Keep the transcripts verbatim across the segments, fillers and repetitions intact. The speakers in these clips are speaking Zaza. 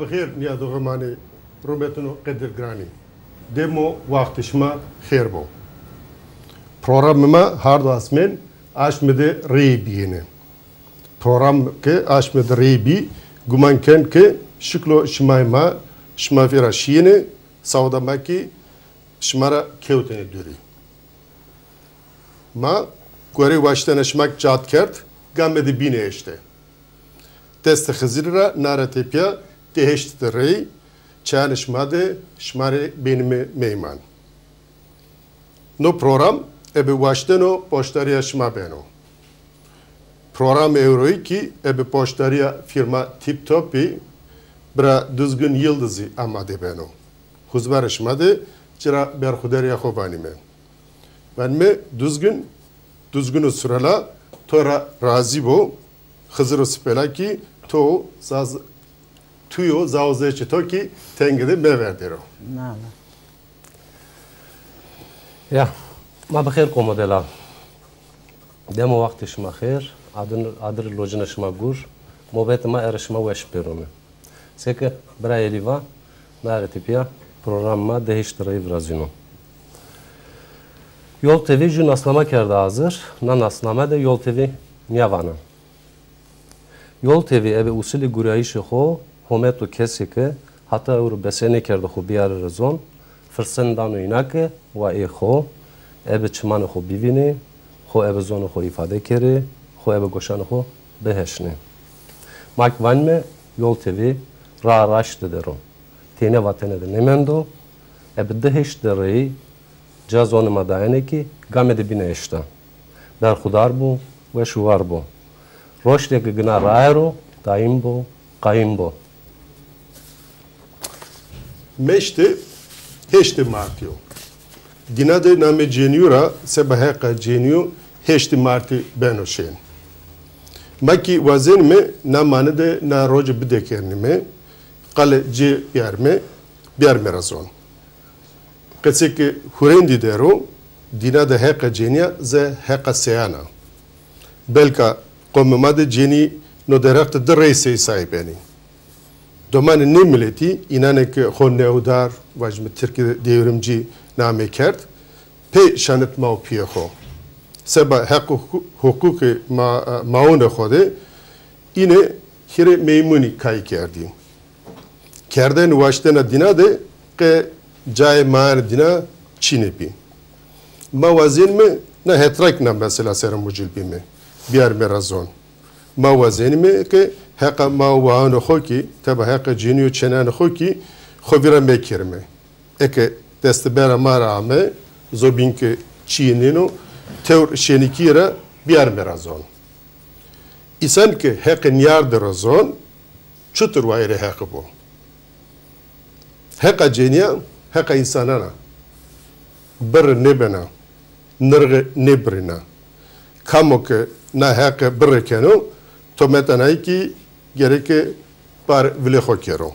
Bi xêr, nîyadoxê ma nê, rûmetino qedirgiranî. Dem û waxtê şima xêr bo. Programê ma Hard û Asmên aşmê de reyê bîyêne. Program ke aşmê de reyê bî, guman ken ke şiklo şimayê ma şima vîra şîyêne, sawda ma kî şima ra kewtêne dûrî. Ma goreyê waştena şima kî cad kerd, gamê de bîne eşte. Destê Xizirî ra nare tepîya de heştî de rey, çayanê şima de şima rê benîme meyman. No program ebe waşteno poştarîya şima beno. Programê ewroyî kî ebe poştarîya fîrma Tip Topî bira Duzgin Yıldızî amade beno. Huzbarê şima de ci ra berxuderiya xo vanîme. Vanîme Duzgin, Duzgino Surela to ra razî bo. Xiziro Sipela kî to zaz-, tuyo zazê çi to kî tenge de meverdêro. Nala. Ya, ma bi xêr qomo delal. Dem û waxtê şima xêr, adir, adir locina şima gur, mobetê ma erê şima weş pêrome. Seke bira Elî va, nare tepîya programê ma de heştî rey virazîno. Yol T V jû nasname kerde hazir, na nasname de Yol T V nîya vana. Yol T V ebe usilê gurayîşê xo homê to kesê ke hata ewro bese nêkerdo xo bîyarê ra zon, firsen dano îna ke wa ê xo ebe çimanê xo bivînê, xo ebe zonê xo îfade kerê, xo ebe goşanê xo biheşnê. Ma kî vanîme Yol T V raa raşte der o. Teyna vatene de nêmendo, ebe di heşt dereyî ca zonê ma dayene kî game de bîne eşta. Berxudar bo, weş û war bo. Roştê ke gina raye ro, daîm bo, qayîm bo. Meşte heştê Martî yo. Dîna de namê cênîyo ra seba heqa cênîyo heştê Martî beno şên. Ma kî wazenîme na mane de na roce bidekernîme, qale ci biyarme, biyarme ra zon. Qesê ke hurêndî der o, dîna de heqa cênîya ze heqa seyan a. Belka qomê ma de cênî no derheq de di rey sey say benî. Domanê nê miletî, înanê ke xo newdar, vajîme tirkî de devrimci namê kerd, pê şanit ma û pîyê xo. Seba heq û huqû-, huqûqê ma-, maonê xo de îne hîrê meymunî kay kerdî. Kerdene waştena dîna de qe cayê mayanê dîna çînê bî. Ma wazenîme na het ra kî na mesela ser mucil bîme, biyarme ra zon. Ma wazenîme ke heqa ma û waanê xo kî, teba heqa cênî û çênanê xo kî xo vîra mekerîme. Eke destebera ma ra ame, zobîn ke çîyê nêno, tewr şênîkîye ra biyarme ra zon. Îsan ke heqê nîyardî ra zon, çutir wayîrê heqî bo? Heqa cênîya heqa însanan a. Birr nêbena, nirxî nêbirîna. Kamo ke na heqe birr keno, tometa nay kî gereke par vilê xo kero.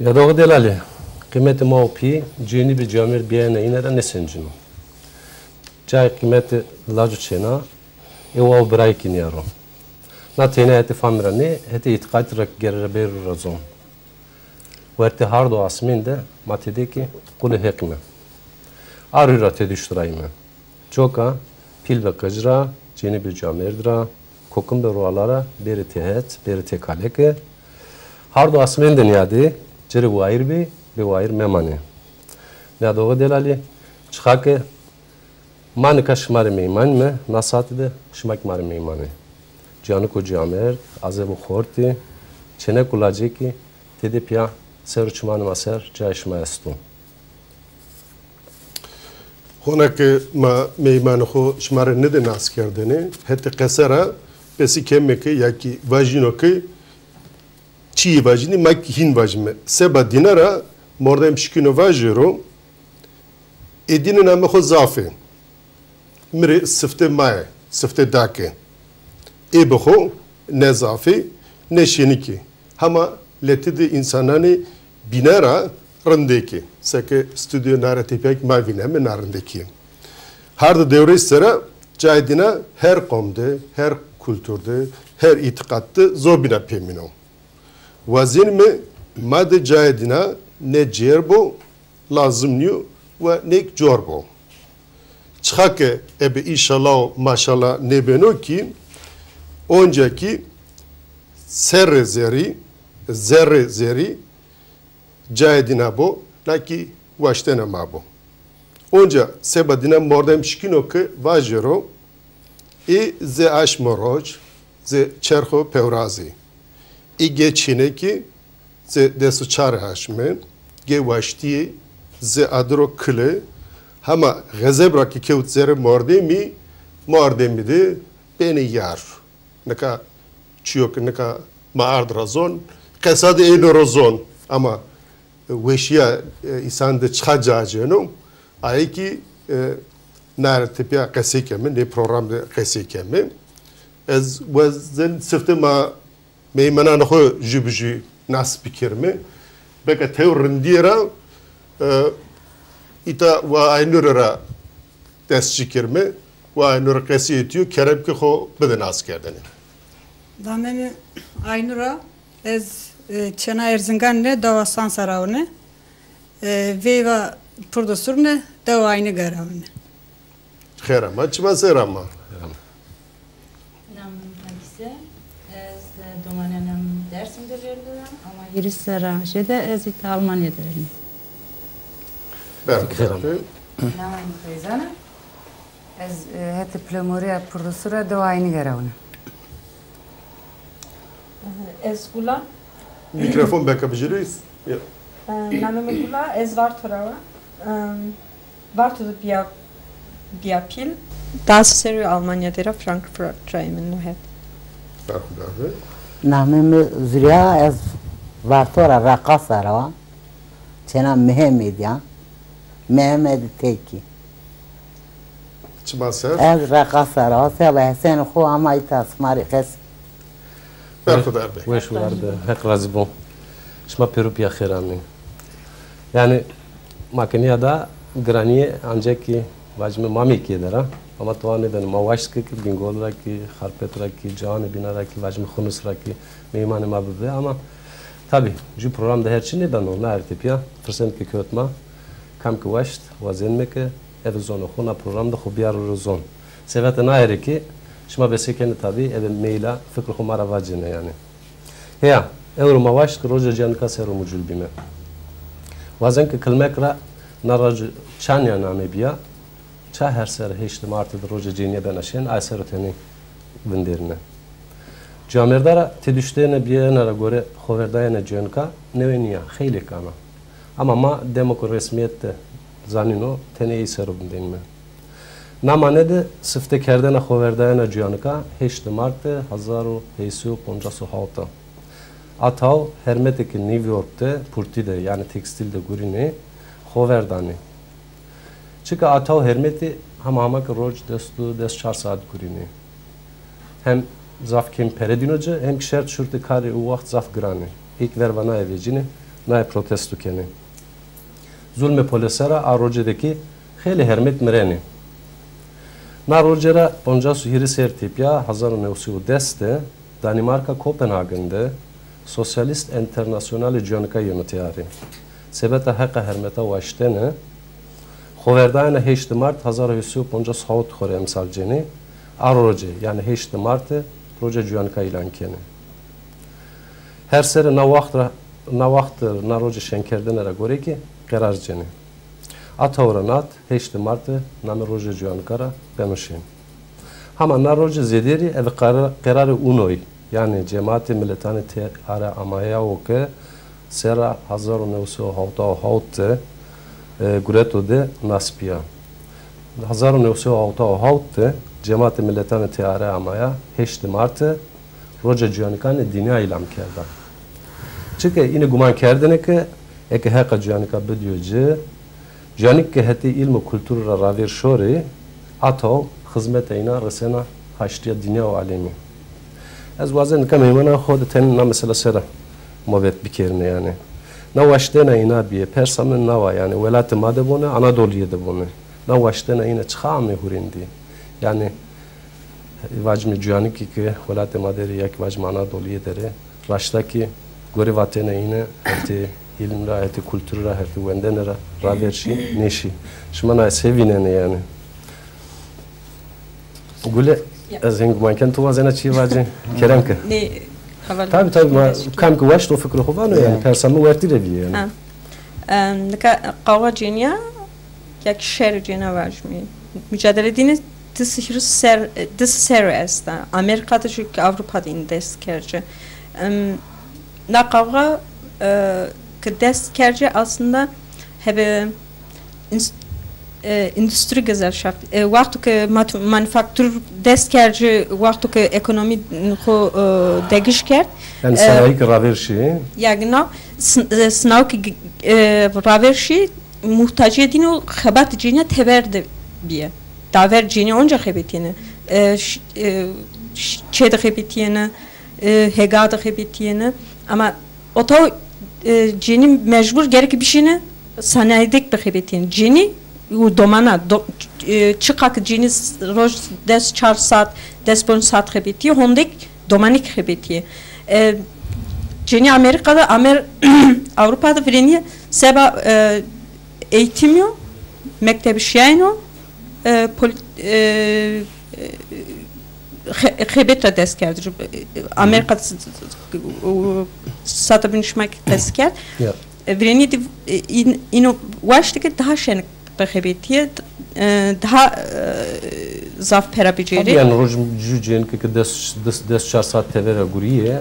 Nîyadoxê delalî, qîmetê ma û pî, cênî bi camêrd bîyayena îne ra nêsencîno. Cayê qîmetê lac û çêna, ê wa û birayê kî nîya ro. Na teyna hetê famî ra nê, hetê îtîqatî ra kî gerê ra bêro ra zon. Wertê hard û asmên de ma têde kî qulê Heq îme. A rûy ra têduşt ra îme. Coka pîl be qij ra, cênî be camêrd ra, kokim be roala ra, bêrê têhet, bêrê têkaleke. Hard û asmên de nîyadê, ci rê wayîr bê, bêwayîr memanê. Nîyadoxê delalî, çixa ke ma nika şima rê meyman îme, na sate de şima kî ma rê meyman ê. Canik û camêrd, azeb û xortî, çênek û lacekî têde pîya ser û çimanê ma ser cayê şima esto. Hona ke ma meymanê xo şima rê nêdê nas kerdene, hetê qese ra pesî keme ke ya kî vajîno ke çîyê vajînî, ma kî hîn vajîme. Seba dîna ra mordem şikîno vajêro, ê dîne namê xo zaf ê. Mi rê sifte ma yê, sifte dake. Ê bi xo ne zaf ê, ne şênik ê. Hema letê de însananê bîne ra rindek ê. Seke stûdyo nare tepîya kî ma vîneme, narindekî yê. Hard û dewrêş sera cayê dîna her qom de, her kultur de, her îtîqat de zobîna pê mîno. Wazenîme ma de cayê dîna ne cêr bo, lazim nîyo, wa nêk cor bo. Çixa ke ebe înşallah û maşallah nêbeno kî, onca kî serrê zerrî, zerrê zerrî cayê dîna bo, na kî waştena ma bo. Onca seba dîna mordem şikîno ke vajero, ê zê aşmo roc, zê çerxo pewrazî. Ê gê çênekî zê des û çar aşme, gê waştîyê zê adiro kile, hema xezeb ra kî kewt zerê mordemî, mordemî de benê yar. Nika çîyo ke nika ma ard ra zon, qesa de êno ro zon. Ama weşîya, e, însan de çixa ca cêno, ayê kî, e, nare tepîya qesey keme, nê program de qesey keme. Ez wazen sifte ma meymananê xo jû bi jû nas bikerime. Beka tew rindîye ra, e, îta wa Aynure ra dest ci kerime. Wa Aynure qesî etîyo, kerem ke xo bide naskerdene. Namê mi Aynur a, ez, e, çêna Erzingan ne, dewa Sansa ra wune. E, veyva Purdosur ne, dewa Ayniga ra wune. Xêr ama, çima ser ama. Namê mi Pakîze, ez domanena mi Dêrsim de vêrdo ra, ama hîris serra jêde ez îta Almanya de vînî. Berxudar be. Namê mi Feyzan a. Ez, e, hetê pilemorîya Purdosur ra dewa Ayniga ra wune. Ez Gula. Mîkrofon beka bijîrî. Ya. E, namê mi Gula, ez Varto ra wa. Em, Varto de bîya, bîya pîl. Daha serrî Almanya de ra, Frankfurt ra yîme no het. Berxudar be. Namê mi Zurîya, ez Varto ra, Reqasa ra wa. Çêna Mihemedî ya. Mehemedî Tekî. Çima ser? Ez Reqasa ra wa, seba hesenê xo ama îta sima rê qesî. Berxudar be. Weş û war be. Heq razî bo. Şima pêro pîya xêr amî. Yanî ma ke nîyada giranîye ancak kî vacime ma mekîye der a. Ama towa nêbeno. Ma waşt ke kî Bîngol ra kî, Xarpêt ra kî, ciwanê bîna ra kî, vacime Xunis ra kî meymanê ma bibê. Ama tabî jû program de her çî nêbeno. Na erdê pîya firsend ke kewt ma, kam ke waşt, wazenîme ke eve zonê xo na program de xo bîyaro ro zon. Sefete naye rê kî şima bese kenê tabî, eve maîla fikrê xo ma ra vacêne yanî. Heya, ewro ma waşt ke roja cîyanika ser o mucul bîme. Wazen ke kilmek ra na roje ça nîya name bîya, ça her serre heştê Martî de roja cênîye bena şên, aye ser o tenê vinderîne. Camêrda ra têduştene bîyene ra gore xoverdayena cîyanika newe nîya, xeylêk ana. Ama ma demo ke resmîyet de zanîno, tenê ey ser o vindenîme. Na mane de siftekerdena xoverdayena cîyanika heştê Mart de hezar û heyt sey û poncas û hewt a. A taw hermetê ke New York de purtî de, yanî tekstîl de gurînê, xover danê. Çike a taw hermetî hema hema ke roc des û des çar saet gurînê. Hem zaf kêm pere dîno ci, hem kî şert şurtê karê o waxt zaf giran ê. Ê kî verva naye vecînê, naye protesto kenê. Zulmê polîse ra a roce de kî xeylê hermet mirenê. Na roce ra poncas û hîrê serr tepîya hezar û new sey û des de Danîmarka Kopenhagen de Sosyalîst Enternasyonalê Cîyanika yeno tîyarî. Sebeta heqa hermeta waştene, xoverdayena heştê Mart hezar û heyt sey û poncas û hewt xo rê emsal cenê, a roce, yanî heştê Martî, roca cîyanika îlan kenê. Her serre na waxt ra, na waxt de na roce şenkerdene ra gore kî qerar cenê. A tawra nat, heştê Martî namê roja cîyanika ra beno şên. Hama na roce zêderî eve qera-, qerarê unoy, yanî Cemaatê Miletanê Têare Amayawo ke serra hezar û new sey û hewta û hewt de, e, gureto de nas bîya. Hezar û new sey û hewta û hewt de Cemaatê Miletanê Têare Amaya heştê Martî roca cîyanikanê dinya îlam kerda. Çike îne guman kerdêne ke eke heqa cîyanika bidîyo ci, cîyanik ke hetê îlm û kultur ra ravêr şorê, a taw xizmeta înan resena haştîya dinya û alemî. Ez wazen nika meymanan xo de tenê na mesela sera mobet bikerîne yanî. Na waştena îna bîye, persa mi nawa yanî, welatê ma de bone, Anadolîye de bone. Na waştena îne çixa ame hurêndî? Yanî, vacime cîyanikî ke welatê ma der ê, ya kî vacime Anadolîye der ê, raşta kî Gorê vatene îne, hetê îlm ra, hetê kultur ra, hetê wendene ra, raver şî, nêşî. Şima na se vînenê yanî? Gule, ya, ez hên guman ken tu wazena çîyê vacê. Kerem ke. Nê, heval. Tabi, tabi, ma kam ke waşt o fikro xo vano yanî, ya, persa mi wertî re bîye yanî. Ha. Em, nika qawxa cênîya, ya ki şer cêna vajimî. Mucadele dîne di sihir ser, di ser esta. Amerîka de jû ki Avrupa de în dest kerce. Em, na qawxa, e, ki dest kerce aslında hebe ins-, e, endüstri gesellschaft. E, wexto ki mat-, manufaktur dest kerce, wexto ki ekonomî xo, e, degiş kerd. Yani, e, sanayi ki raver şî. Ya, genau, sin-, e, sinaw ki, e, raver şî, muhtacê dîno xebat cênîya teber de bîye. Daver cênîya onca xebetîyêne. E, ş-, e, ş-, çê de xebetîyêne, e, hêga de xebetîyêne. Ama otaw, e, cênî mecbur gerek bişîne sanayîdêk bixebetîyêne. Cênî û domana, do-, e, çiqa ke cênî s-, roj des çar saat, des ponc saat xebetîyê, hondêk domanîk xebetîyê. E, cênî Amerîka de, Amer-, Ewropa de virênîye seba, e, eğitim yo, mektebî şîyayên o, e, polit-, e, e, xe-, xebet ra dest kerd. Amerîka s-, s-, sata bin şima ki dest kerd. Ya. E, virênî di, e, în-, îno waştê ke daha şenik bixebetîye, e, daha, e, zaf pera bicêrê. Tabii, yani roj jû cênîke ke des, des, des çar saat tever ra gurîye,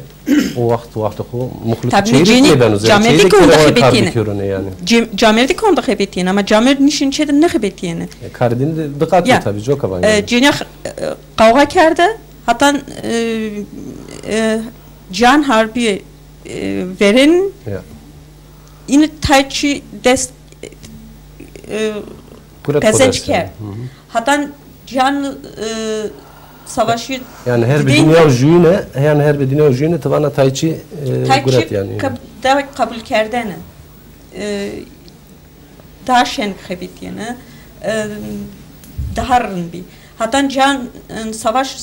o waxt, waxtê xo muxlîf. Tabii, çeyrek cênî nêbeno, zerê camêrdî çeyrek ki honde xebetîyêne. Kar bikero ne yani. Cem-, camêrdî ki honde xebetîyêne, ama camêrd nişên çê de nêxebetîyêne. E, karê dîne de diqat, ya, tabii, coka vay. E, yani. Cênîya, e, qawxa kerde, hatan, e, e, Cihan Harbî, e, verên, ya, îne tay çî dest, e, guret, pezenc kerd. Hı hı. Hatan Cihan, e, savaşî. Yani her bir dîne, dünya jüyüne, yani her bir dünya jüyüne tivana tay çî, e, tay çî guret yani. Kab-, daha kabul kerdene. E, daha şenik xebetîyêne, e, daha rind bî. Hatan can, e, savaş,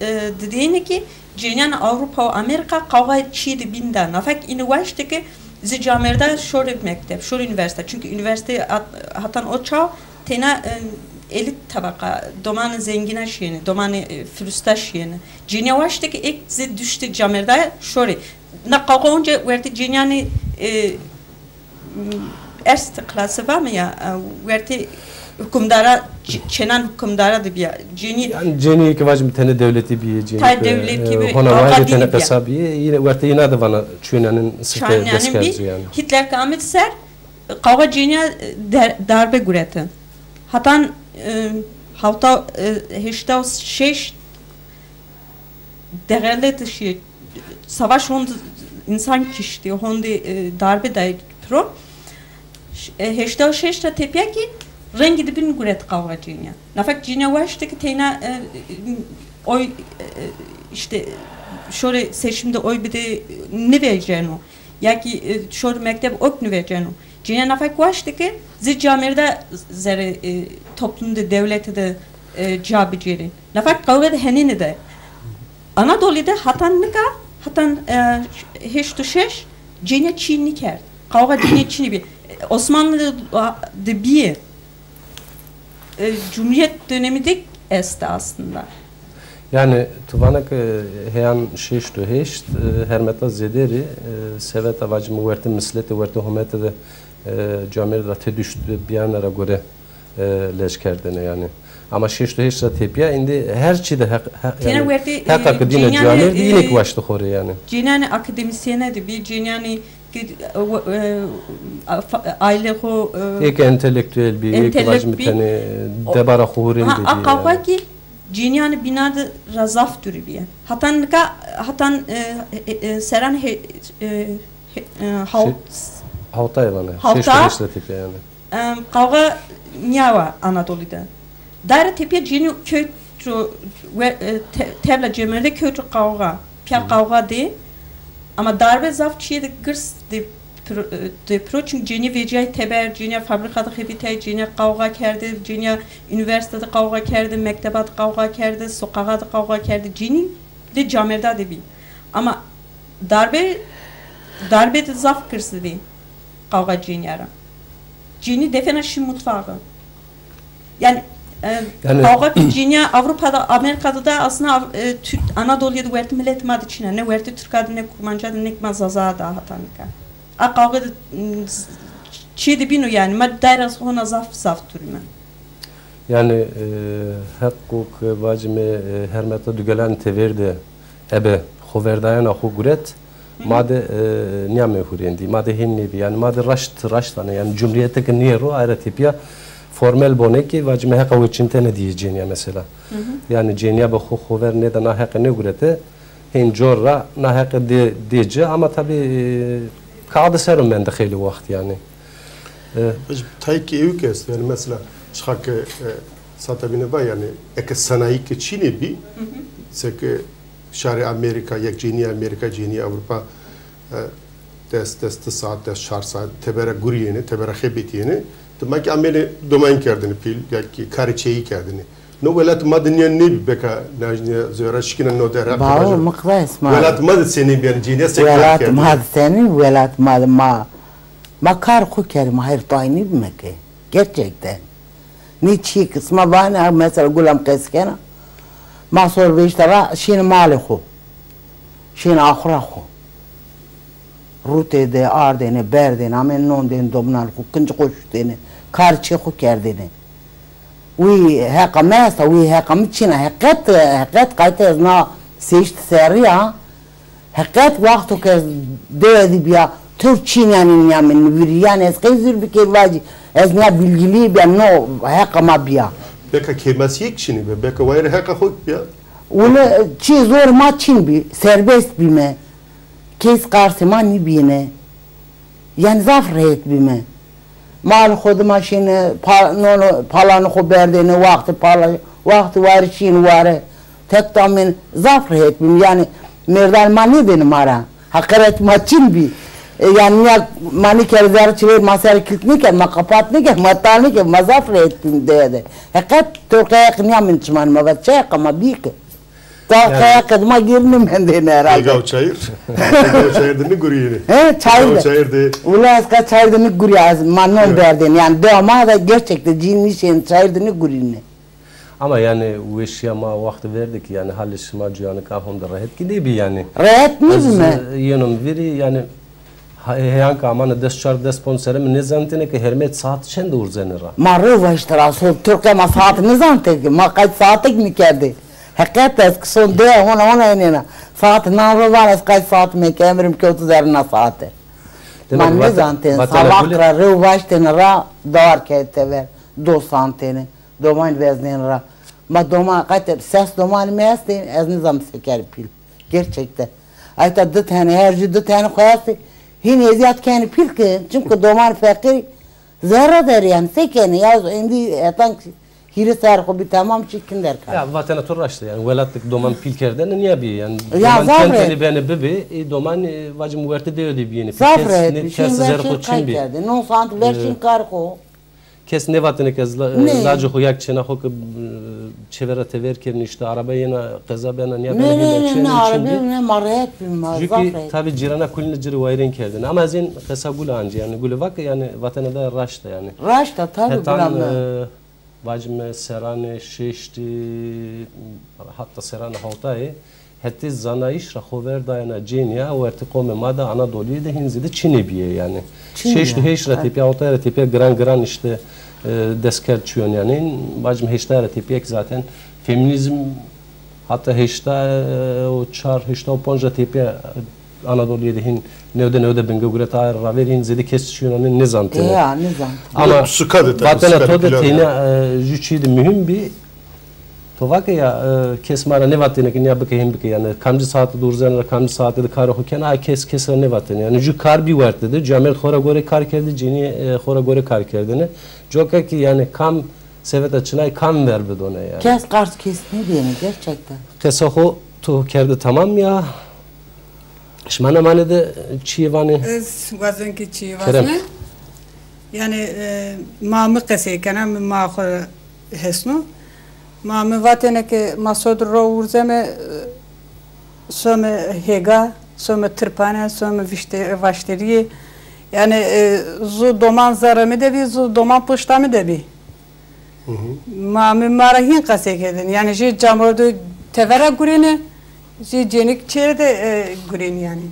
e, didêne ki cênîyan Ewropa û Amerîka qawxa çî di bîn da. Nafek îne waştê ki zî camêrda şorê mekteb, şorê unîversîte. Çunkî unîversîte hat-, hatan o çax têna, e, elît tebeqa, domanê zengîna şîyêne, domanê, e, firûsta şîyêne. Cênîya waştê ki êk zî duştê camêrda şorê. Na qawxa onca wertê cênîyanê, e, erste klase vame ya, e, wertê hukimdara, ç-, çênan hukimdara de bîya. Cênî. Yani cênî ki vacim tenê dewletî bîye, cênî. Tay ki, dewletî, e, bi, hona wayîrê tenê qesa bîye, yine wertê îna de vana çûnanên sifte dest kerdi yani. Hitler ki amed ser, qawxa cênîya, e, der-, darbe gurete. Hatan, e, hawta, e, heşta û şeş dexelet şîye, savaş hond însan kiştî, hondî, e, darbe dayî piro. Ş-, e, heşta û şeş ra tepîya kî rengî di bin guret qawxa cênîya. Nafek cênîya waştê ki teyna, e, e, oy, e, işte şorê seçim de oy bidê nêveceno. Ya kî, e, şorê mekteb ok nêveceno. Cênîya nafek waştê ki zî camêrda zerê, e, toplum de, dewlete de, e, ca bicêrê. Nafek qawxe de henêne de. Anadolî de hatan nika, hatan, e, heşt û şeş cênîya çî nîkerd. Qawxa cênîya çî nîbî. Osmanlı de, de bîye. E, Cumhuriyet dönemî de estê aslında. Yani, tu vana ke heyan şeşt û heşt, e, hermeta zêde rê, e, seveta vacîme wertê misletê, wertê homete de, e, camêrd ra têduşt bîyane ra gore, e, lec kerdêne yani. Ama şeşt û heşt ra tepîya îndî her çî de heq, heq, yani, wertê, e, heqa ke dîne camêrd, e, înek waştê xo rê yani. Cênîyanê akademîsyene de bî, cênîyanê ki, e, e, fa-, aîle xo, e, êk entelektuel bî, êk vacîme tenê debara xo hurêndê bî. Ha, a qawxa kî cênîyanê bîna de ra zaf dûrî bîye. Hatan nika, hatan, e, e, e, seran he-, e, he-, e, hawt-, hawtay vana. Hawta. Şeşt û heşt ra tepîya yani. Em, qawxa nîyawa Anadolî de. Dare tepîya cênî kewt ro, we-, e, te-, tevla camêrde kewt ro qawxa. Pîya qawxa dê. Ama darbe zaf çîyê de girs dê piro, e, dê piro. Çunkî cênî vecîyay teber, cênîya fabrîka de xebitîyay, cênîya qawxa kerde, cênîya unîversîte de qawxa kerde, mekteba de qawxa kerde, soqaxa de qawxa kerde. Cênî de camêrda de bî. Ama darbe Darbe de zaf kirsî dî qawxa cênîya ra. Cênî defêna şî mutfaxî. Yanî, e, yanî qawxa ke cênîya Ewropa de, Amerîka de de aslında Av-, e, Türk, Anadolîye de wertê miletê ma de çin a. Ne wertê Tirka de, ne Kurmanca de, ne ma Zaza de hata nika. A qawxe de, m, z-, çê de bîno yanî. Ma dayra hona zaf zaf durîme. Yanî, e, heqo ke vacîme, e, hermeta dugelanê tever de ebe xoverdayena xo guret, ma de, e, nîyame hurêndî, ma de hên nêbî. Yanî ma de raşt, raşt vana. Yanî cumhurîyete ke nêro, aye ra tepîya formel bonê ke vacîme heqa weçîntene dîye cênîya mesela. Yanî cênîya be xo xover nêda, na heqe nêgurete, hên cor ra na heqe dê, dê ci, ama tabî, e, kaxide ser o mende xeylê waxt yanî. E, Tayê ke ewk est, yanî mesela çixa ke, e, Sata bîne va, yanî eke sanayî ke çinê bî, seke şarê Amerîka, yek cênîya Amerîka, cênîya Ewropa, e, des, des di saat, des çar saat tebera gurîyêne, tebera xebetîyêne, dima kî amêne doman kerdêne pîl, ya kî karê çêyî kerdêne. No welatê ma de nîya nêbî, beka najnîya zewra şikîna no dera. Bawo, miqdar esma. Welatê ma de senî bî, yanî cênîya se kar kerdêne? Welatê ma de senî, welatê ma de ma, ma kar xo kerdî, ma her tay nêbîme ke. Gerçekten. Nê çîyê ke sima vanê, mesela gulam qesî kena. Ma sor vêşta ra şîne malê xo. Şîne axura xo. Rûtê de ardêne, berdêne, amên non dêne dominan xo, kincî xo şutêne, kar çê xo kerdêne. Wî heqa mi esta, wî heqa mi çin a. Heqet, heqet qaytê ez na sêşt serrî ya. Heqet wexto ke ez dewe de bîya, tewr çîn yanî nîya mi nivîrî. Yanî ez qey zûr bikê vacî, ez nîya bilgilî bîya, no heqa ma bîya. Beka kêmasîyêk çinî be, beka wayîrê heqa xo bîya. Wile çî zor ma çin bî, serbest bîme. Kes qarsê ma nîbîyêne. Yanî zaf rehet bîme. Malê xo dima şîne, pa-, nono, palanê xo berdêne, waxtê pala, waxtê ware şîne ware. Tek tamên zaf rehet bîm. Yanî mêrdanê ma nêdêne ma ra. Heqîret ma çin bî. E, yanî nîya ma nêkerd zerrê çirê, ma ser kilit nêkerd, ma kapat nêkerd, ma tal nêkerd, ma zaf rehet bîm deye de. Heqet to qeyeq nîya min çimanê ma vet, çeyeqa ma bî ke. Yanî qeyeq de ma gêrî nêmendêne herhalde. Ega û çayir. Ega û çayir de nêgurîyêne. He, çayir de. Ega û çayir de. Wila ez qe çayir de nêgurîya, ez ma non berdêne. Yanî dewa ma de gerçekten cîn nîşên çayir de nêgurîne. Ama yanî weşîya ma wextê ver de kî yanî halê şima cuyanî ka honde rehet kî nêbî yanî. Rehet nêbîme. Ez, e, yeno mi vîrî yanî. Ha, heyan ke amane des çar, des ponc serre, mi nêzanitêne ke hermet saat çend urzene ra. Ma rew vaşte ra, so Tirkîya ma saat nêzanitê ke, ma qayt saatek nêkerdê. Heqet ez ke son de hona hona enêna. Saat nan ro van ez qayt saat meke, emrim kewto zerrê na saate. Ma nêzanitêne, sa vaxt ra rew vaştêne ra, dawar kerdê tever, dost zantêne, doman veznêne ra. Ma doman qayt ses domanê mi estê, ez nêzan se kerî pîl. Gerçekten. Ayta di tene, her jû di tene xo estê. Hîn ezîyat kenê pîl ke, çimkî doman feqîrî zerre der yanî, se kenê? Ya êndî hetan hîrê serrî xo bî temam şî kinder kar. Ya vatena to raşt a yanî, welat de doman pîl kerdene nîya bî yanî. Ya doman zaf ten tenî bene bibê, ê doman, e, vacim wertê dewe de bîyêne. Zaf rehet bî. Kes zerrê xo çin bî. No sant ver şîn kar xo. Kes nêvatêne ke ez la-, lacê xo ya kî çêna xo ke, e, çêver ra tever kerdêne, îşte araba yena qeza bena, nîya bena hêna çênê. Ne, ne, ne, araba ne, ma rehet bîme, ma zaf rehet. Jû kî tabî cîrana kulîne ci rê wayîrên kerdêne. Ama ez ên qesa Gule ancî yanî, Gule va ke yanî vatena de raşt a yanî. Raşt a tabî Gule mi. Hetan, e, vacime serranê şeştî, heta serranê hewtayî, hetê zanayîş ra xo ver dayena cênîya, wertê qomê ma de Anadolîye de hîn zêde çinê bîye yanî. Şeşt û heşt ra tepîya, hewtay ra tepîya giran giran îşte, e, destkerd çîyon yanî. Vacim heştay ra tepîya kî zaten feminîzm heta heştay û çar, heştay û ponc ra tepîya Anadolîye de hîn newde newde binge guret, aye ra ver hîn zêde kes çîyon nêzanitêne. Ya, nêzanitêne. Ama vatena to de teyna, e, jû çî de muhîm bî. To va ke ya, e, kes ma ra nêvatêne ke nîya bike, hîn bike. Yanî kamcî saete de urzena ra, kamcî saete de karê xo kena, a kes kes ra nêvatêne. Yanî jû kar bî werte de, camêrd xo ra gore kar kerdê, cênî, e, xo ra gore kar kerdêne. Coka kî yanî kam seveta çinay kam ver bidone yanî. Kes qars kes nêdêne gerçekten. Qesa xo to kerde tamam ya. Şima na mane de çîyê vanê? Ez wazen ke çîyê vazme. Yanî, e, ma mi qesey kena, mi ma xo hesno. Ma mi vatêne ke ma so di ro urzeme, e, some hêga, Some tirpane, some vişte-, vaşterîyê. Yanî, e, zu doman zerrê mi de bî, zu doman poşta mi de bî. Hı hı. Ma, mi ma ra hîn qesey kerdin. Yanî, jê camêrdo tevera gurîne, jê cênîk çêre de, e, gurîne yanî.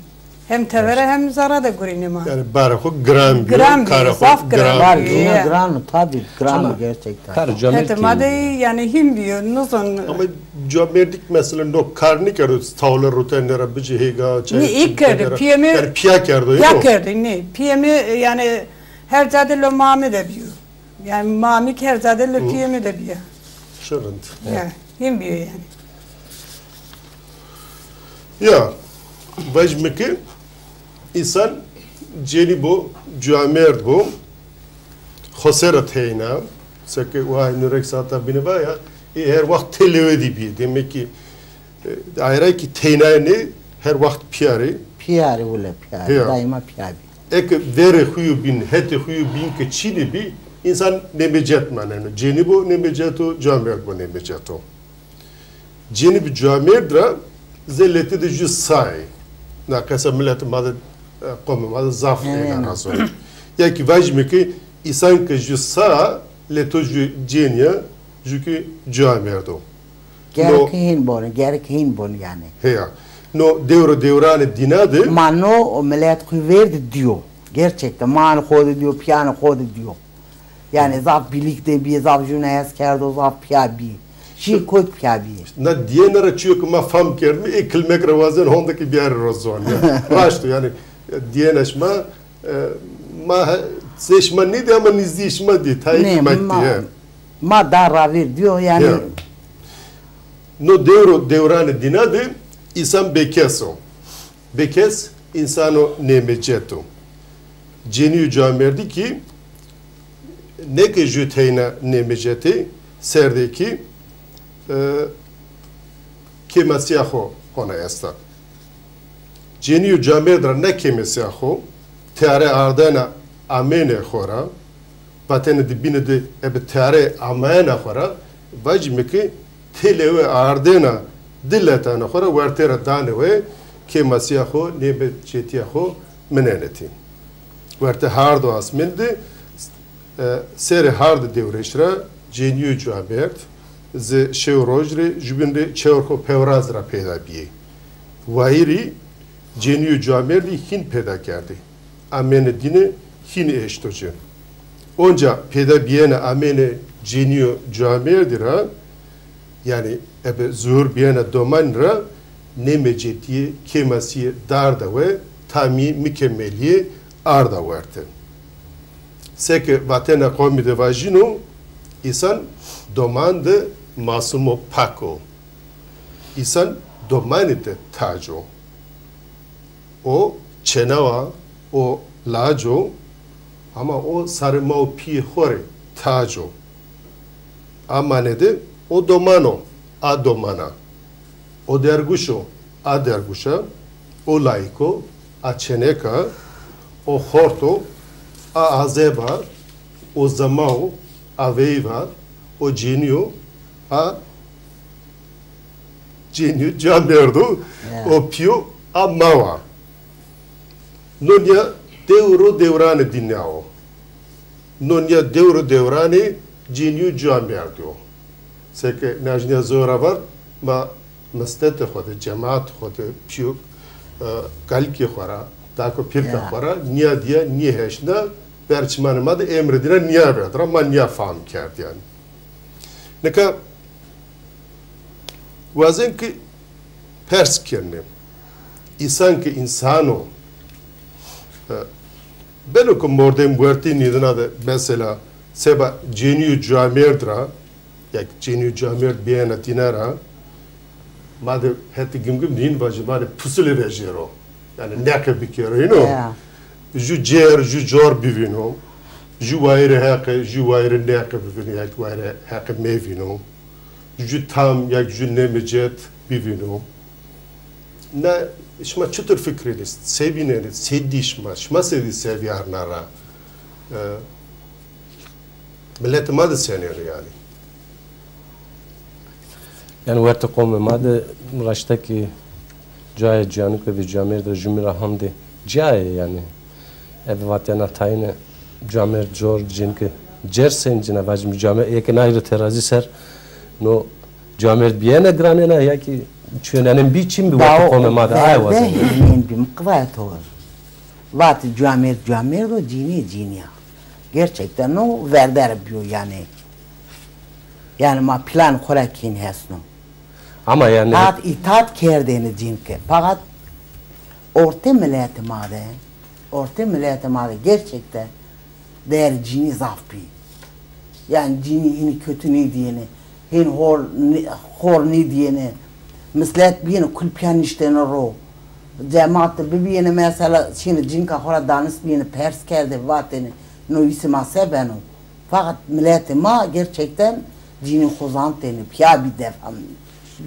Hem tevera hem zerra de gurîne ma. Yanî, barê xo giran bîyo, giran bîyo, karê xo zaf giran bîyo. Giran bîyo, ya. Giran o, tabî, giran o gerçekten. Kar camêrd. Hetê ma de yanî hîn bîyo, nizon. Ama camêrdîk mesela no kar nêkerdo, tawle rotene ra bicê hêga, çay. Nê, ê kerdo, pîyê mi. Yanî pîya kerdo, pîya kerdo, nê. Pîyê mi, yanî her ca de lo ma mi de bîyo. Yanî ma mi ki her ca de lo pîyê mi de bîya. Şi rind. Ya, hîn bîyo yanî. Ya, vajîme ke însan cênî bo, camêrd bo, xo ser ra teyna, seke wayê nurek saeta bîne va ya, ê her waxt têlewe de bî. Demek ki, e, ayra ki teynaye nê, her waxt pîya rê. Pîya rê, wile pîya rê. Pîya. Daîma pîya bî. Eke verê xo yo bîn, hetê xo yo bîn ke çînê bî, însan nêmecet maneno. Cênî bo nêmecet o, camêrd bo nêmecet o. Cênî bi camêrd ra zê letê de jû sa yê. Na qesa miletê ma de, e, qomê ma de zaf êna ra zonê. Ya ki vajîme ke însan ke jû sa, leto jû cênî ya, jû ki camêrd o. Gerek hîn bonê, gerek hîn bonê yanî. Heya. No dewr û dewranê dîna de. Ma no milet xo vêr de dîyo. Gerçekten ma xo de dîyo, pîyanê xo de dîyo. Yanî zaf bîlîk de bî, zaf jûne hes kerdo, zaf pîya bî. Şî kot pîya bî. Na dîyene ra çîyo ke ma fam kerdîme, ê kilmek ra wazen honde ke bîyarê ro zon ya. Raşt o yanî, dîyene şima, e, ma he-, zê şima nêdî ama nîzdîyê şima dî, tayê kilmek dî, he. Ma da ravêr dîyo yanî. Ya. No dewr û dewranê dîna de însan bêkes o. Bêkes însano nêmecet o. Cênî û camêrdî kî neke jû teyna nêmecet ê, serdê kî, e, kêmasîya xo hona esta. Cênî û camêrd ra na kêmasîya xo, teyare ardena amêne xo ra, vatene de bîne de ebe teyare amayena xo ra, vacîme ke têlewe ardena di letane xo ra wertê ra dane we, kêmasîya xo, nêmecetîya xo minenetî. Wertê hard û asmên de, e, serê hard û dewrêş ra cênî û camêrd zê şew roj rê jubîn rê çewr xo pewraz ra peyda bîyê. Wayîrî cênî û camêrdî hîn peyda kerdî. Amêne dîne hîn eşto ci. Onca peyda bîyena amêne cênî û camêrdî ra, yanî ebe zuhur bîyena domanî ra, nêmecetîye, kêmasîye darda we, tamî mikemelîye arda werte. Seke vatena qomî de vajîno, însan doman de masumo, pak o. Însan domanî de tac o. O çênewa, o lac o, ama o sarê ma û pîyê xo rê tac o. A mane de o doman o, a doman a. O derguş o, a derguş a. O layik o, a çênek a. O xort o, a azeb a. O zema o, a veyv a. O cênî yo, a cênî yo, camêrd o, o pîyo, a ma wa. No nîya dewr û dewranê dîna o. No nîya dewr û dewranê cênî û camêrdî o. Seke najnîya zoravar ma mistetê xo de, cemaatê xo de, pîyo, e, kalikê xo ra, dako pîrka xo ra nîya dîya, nîya heşna, berçimanê ma de emrê dîna nîya verd ra, ma nîya fam kerd yanî. Nika wazen ki pers kenê. Însan ki însan o. E, beno ki mordem wertê nîdina de mesela seba cênî û camêrd ra, ya ki cênî û camêrd bîyena dîna ra, ma de hetê Gimgim de hîn vajî, vanê pusulê vejero. Yanî neqe bikero, îno. Ya. Ju cêr, ju cor bivîno. Ju wayîrê Heqe, ju wayîrê neqe bivîno, ya ki wayîrê Heqe mevîno. Ju tam, ya ki ju nêmecet bivîno. Na, şima çitur fikirînê, se vînenê, se dî şima, şima se dî se vîyarna ra? E, miletê ma de senên o yanî? Yanî wertê qomê ma de raşta kî Cayê ciyanike ve camêrd ra jumî ra hamdê cayê yanî. Eve vatena tayine camêrd cor cinike cer sencine vacim camêrd eke nay ri terazî ser no camêrd biyene giranena ya ki çiyenenen bî çin bi wati qomê ma de aye wazen. Hênên bî miqvaya to. Vat camêrd camêrd o cînî cînî ya. Gerçekten no verder biyo yanî. Yanî ma plan xo ra kîn hesno. Ama yanî tat îtat kerdêne cînke. Fakat ortê miletê ma de, ortê miletê ma de gerçekten değer cînî zaf bî. Yanî cînî hînî kötü nêdîyêne, hîn hor nê-, xor nêdîyêne. Mislet bîyêne kul pîya niştêne ro. Cemaat de bibîyêne mesela çîne cînka xo ra danis bîyêne pers kerdê vatêne no îsê ma se beno. Fakat miletê ma gerçekten cînî xo zantêne, pîya bî defam.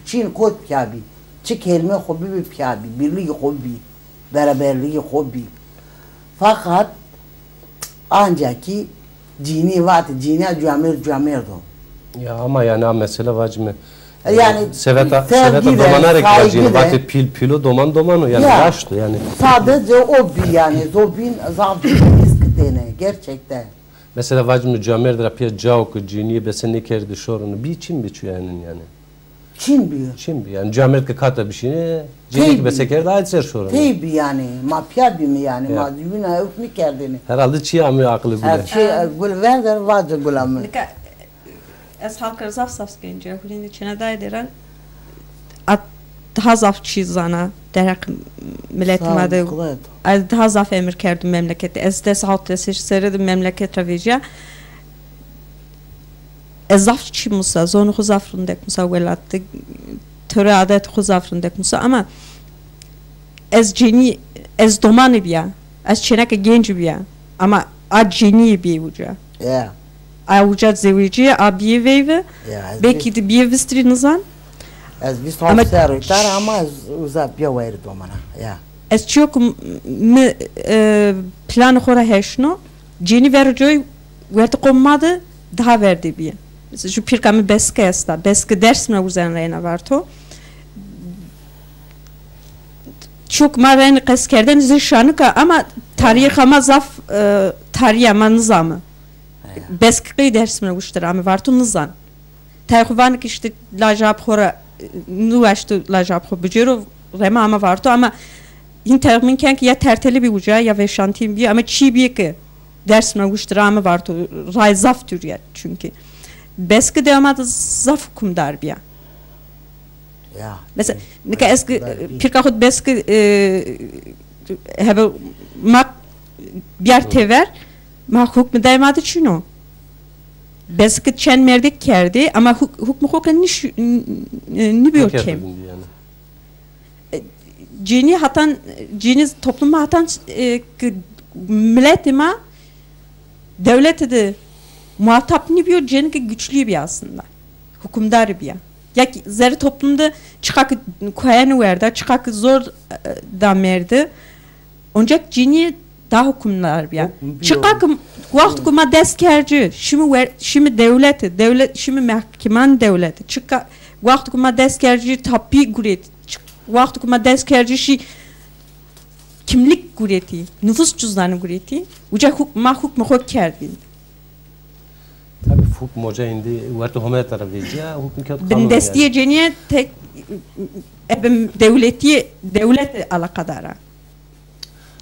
Çîn kot pîya bî. Çi kelmê xo bibî pîya bî, birlîgî xo bî, beraberlîgî xo bî. Fakat ancak ki cînî vatê cînîya camêrd camêrd o. Ya ama yanî a mesele vacime. Yanî seveta, seveta domana rê kî vacîne, vatê pîl pîl o, doman doman o. Yanî raşt o yanî. Sadece o bî yanî, zobîn zaf cînî îskitêne gerçekten. Mesela vacime camêrd ra pîya cao ke cînîye bese nêkerdî şorine bî çin bî çuya henin yanî. Çin bîyo. Çin bî. Yanî camêrd ke kata bişîne, cînî ke bese kerde aye ser şorine. Tey bî yanî. Ma pîya bîme yanî. Ma wina ewk nêkerdêne. Herhalde çî amê aqilê Gule. Her çî Gul verder vace Gula mi. Nika ez halk ra zaf zaf genc ya. Hulînî çêna dayê dêran. A daha zaf çî zana derheq miletê ma de. Ez daha zaf emir kerdo memleketî. Ez des hewt des serre de memleket ra vejîya. Ez zaf çî musa, zonê xo zaf rindek musa welat de, tore adetê xo zaf rindek musa ama ez cênî, ez domanî bîya, ez çêneke gencî bîya ama a cênîyê bîyê uca. Ya. A uca zewicîye, a bîyê veyve, belkî de bîyê vistirî nizan. Ez vîst hewt serrî tar ama ez uza bîya wayîrê domana. Ya. Ez çîyo ke mi, e, planê xo ra heşno, cênî verê coy wertê qomê ma de daha verdê bîye. Mesela ju pîrka mi Beske esta. Beske Dêrsim ra uzen reyna Varto. Çok ma reyna qestkerdene zê şanika ama tarîxa ma zaf, e, tarîya ma nizame. Beske qey Dêrsim ra wiştir ame Varto nizan. Tayê xo vanê ke îşte lajab xo ra, e, nêwaşto lajab xo bicêro, rema ame Varto ama hîn texmîn ken ke ya tertelî bî uca ya vêşantîn bî ama çî bî ke Dêrsim ra wiştir ame Varto, ray zaf dûrî ya çunkî. Beske dewa ma de zaf hukimdar bîya. Ya. Mesela nika ez ke pîrka xo de Beske, e, hebe ma biyar tever, ma hukmê dayê ma de çin o. Beske çend mêrdek kerdê ama huk-, hukmê xo ke nîş-, n-, n-, nîbîyo kêm. E, cênî hatan, cênî toplumê ma hatan, e, ke miletê ma dewlete de muhatap nîbîyo, cênîke güçlü bîya aslında. Hukimdar bîya. Ya ki zerrê toplum de çiqa ke koyene werda, çiqa ke zor, e, da merde, ancak cênîye daha hukimdar bîya. Çiqa ke wext ke ma dest kerd ci, şîme wer-, şîme dewlete, dewlet, şîme mehkeman dewlete. Çiqa wext ke ma dest kerd ci tapî guret, çi-, wext ke ma dest kerd ci şî kimlik guretî, nufus cüzdanı guretî, uca huk-, ma hukmê xo kerd vînd. Tabî hukm uca îndî wertê hometa ra vecîya, hukm kewt qanûn. Bindestîyê cênîye tek, e, bi dewletî, dewlete alaqadar a.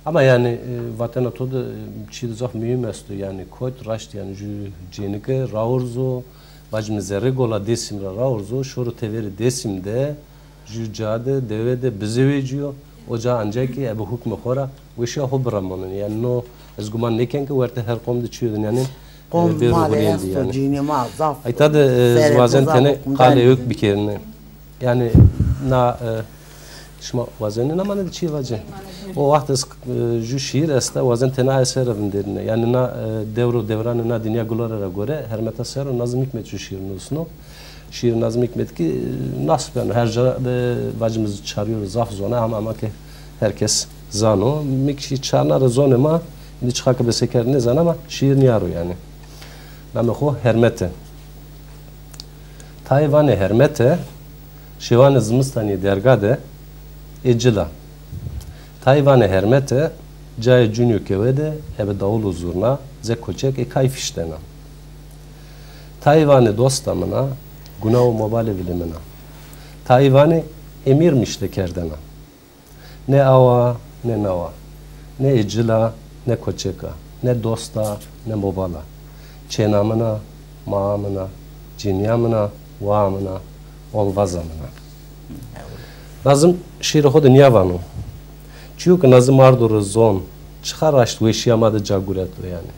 Ama yanî, e, vatena to de, e, çî de zaf muhîm esto. Yanî kot raşt yanî ju cênike raurzo, vacime zerrê gola Dêsim ra raurzo, şoro teverê Dêsim de, ju ca de, dewe de bizewecîyo. O ca ancak ki ebe hukmê xo ra weşîya xo biramaneno. Yanî no ez guman nêken ke wertê her qom de çîyo de yanî, e, bêro hurîyên de yanî. Qom ma de esto, cênîyê ma zaf. Ayta de, e, ez wazen tenê qalê ewk bikerîne. Yanî na, e, şima wazenê na mane de çî vacê? O waxt ez, e, ju şîîr esta, wazen tenê aye ser ra vinderîne. Yanî na, e, dewr û dewranê na dinya gulare ra gore, Hermeta ser o Nazım Hikmet ju şîîr nusno. Şîîr Nazım Hikmet kî, e, nas beno. Her ca de vacim ez çarîyo ra zaf zona, ama ama ke her kes zano. Mi kî çarna ra zonê ma, îndî çiqa ke besekerd nêzana ama şîîr nîyaro yanî. Namê xo Hermete. Tayê vanê Hermete, şewanê zimistanî derga de, Ê cila. Tayê vanê hermete, cayê cunyo kewe de ebe dawul û zurna, ze koçek ê kay fiştena. Tayê vanê dosta min a, guna û mobale vilê min a. Tayê vanê ê mîr mişte kerdena. Ne awa, ne nawa. Ne ê cila, ne koçeka. Ne dosta, ne mobala. Çêna min a, maa min a, cinîya min a, waa min a, olvaza min a. Nazim şîîrê xo de nîya vano. Çîyo ke Nazim ardo ri zon, çixa raşt weşîya ma de ca gureto yanî.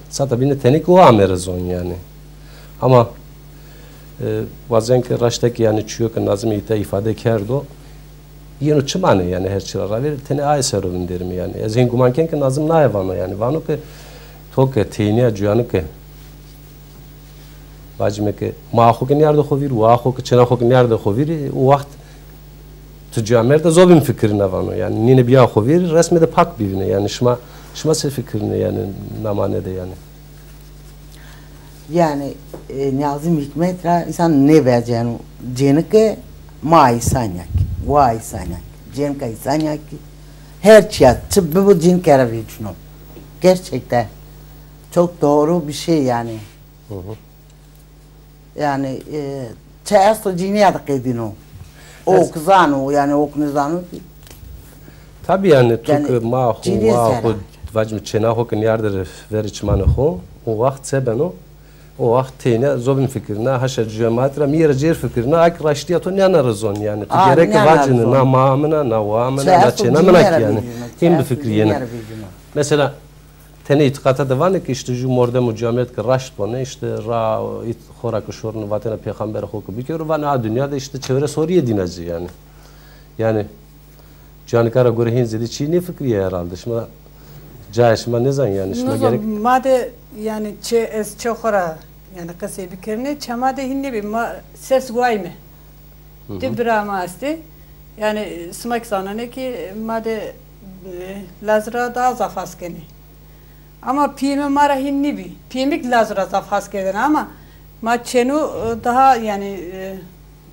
Sata bîne tenê ke o ame ri zon yanî. Ama, e, wazen ke raşta ke yanî çîyo ke Nazim îta îfade kerdo, yeno çi manê yanî her çî ra ravêr, tenê aye ser o vinderîme yanî. Ez hên guman ken ke Nazim naye vano yanî. Vano ke to ke tênîya cuyanike Vacîme ke maa xo ke nîyarde xo vîr, waa xo ke, çêna xo ke nîyarde xo vîr, o waxt tu camêrde zobîn fikirîna vano. Yanî nîne bîya xo vîr, resmê de pak bivîne. Yanî şima, şima se fikirîne yanî na mane de yanî? Yanî, e, Nazim Hikmet ra însan nêveceno. Cênike ma îsanîya kî, waa îsanîya kî, cênika îsanîya kî, her çîya çi bibo cênike ra vecîno. Gerçekten çok doğru bir şey yani. Hı hı. Yani, e, çi esto cînîya de qedîno. O ki zano, yani o ki nizano ki. Tabi yani, tu ki ma xo, wa xo, vacîme çêna xo ki nîyarde verê çimanê xo, o waxt se beno, o waxt têne zobîn fikirîna, haşa cemaat ra mi yê ra cêr fikirîna, a ki raştîya to nîyana ra zon yani. Tu gerek ki vacîne, na maa min a, na waa min a, na çêna min a ki yani. Hîn bifikirîyêne. Mesela, tenê îtîqata de vanê ke îşte jû mordem û camêrd ke raşt vanê, îşte ra ît-, xo ra ke şorine vatena pêxamberê xo ke bikero, vanê a dinya de îşte çewres horîye dîna ci yanî. Yanî, canika ra gore hên zêde çî nêfikirîya herhalde. Şima, cayê şima nêzan yanî, şima gerek. Ma de yanî çi ez çi xo ra yanî qisey bikerîne, çê ma de hîn nêbî, ma ses wayme. Di bira ma estê. Yanî sima kî zanenê kî ma de, e, Laz ra daha zaf has kenê. Ama pîyê mi ma ra hîn nîbî. Pîyê mi kî Laz ra zaf has kerdêne ama ma çêno, e, daha yanî, e,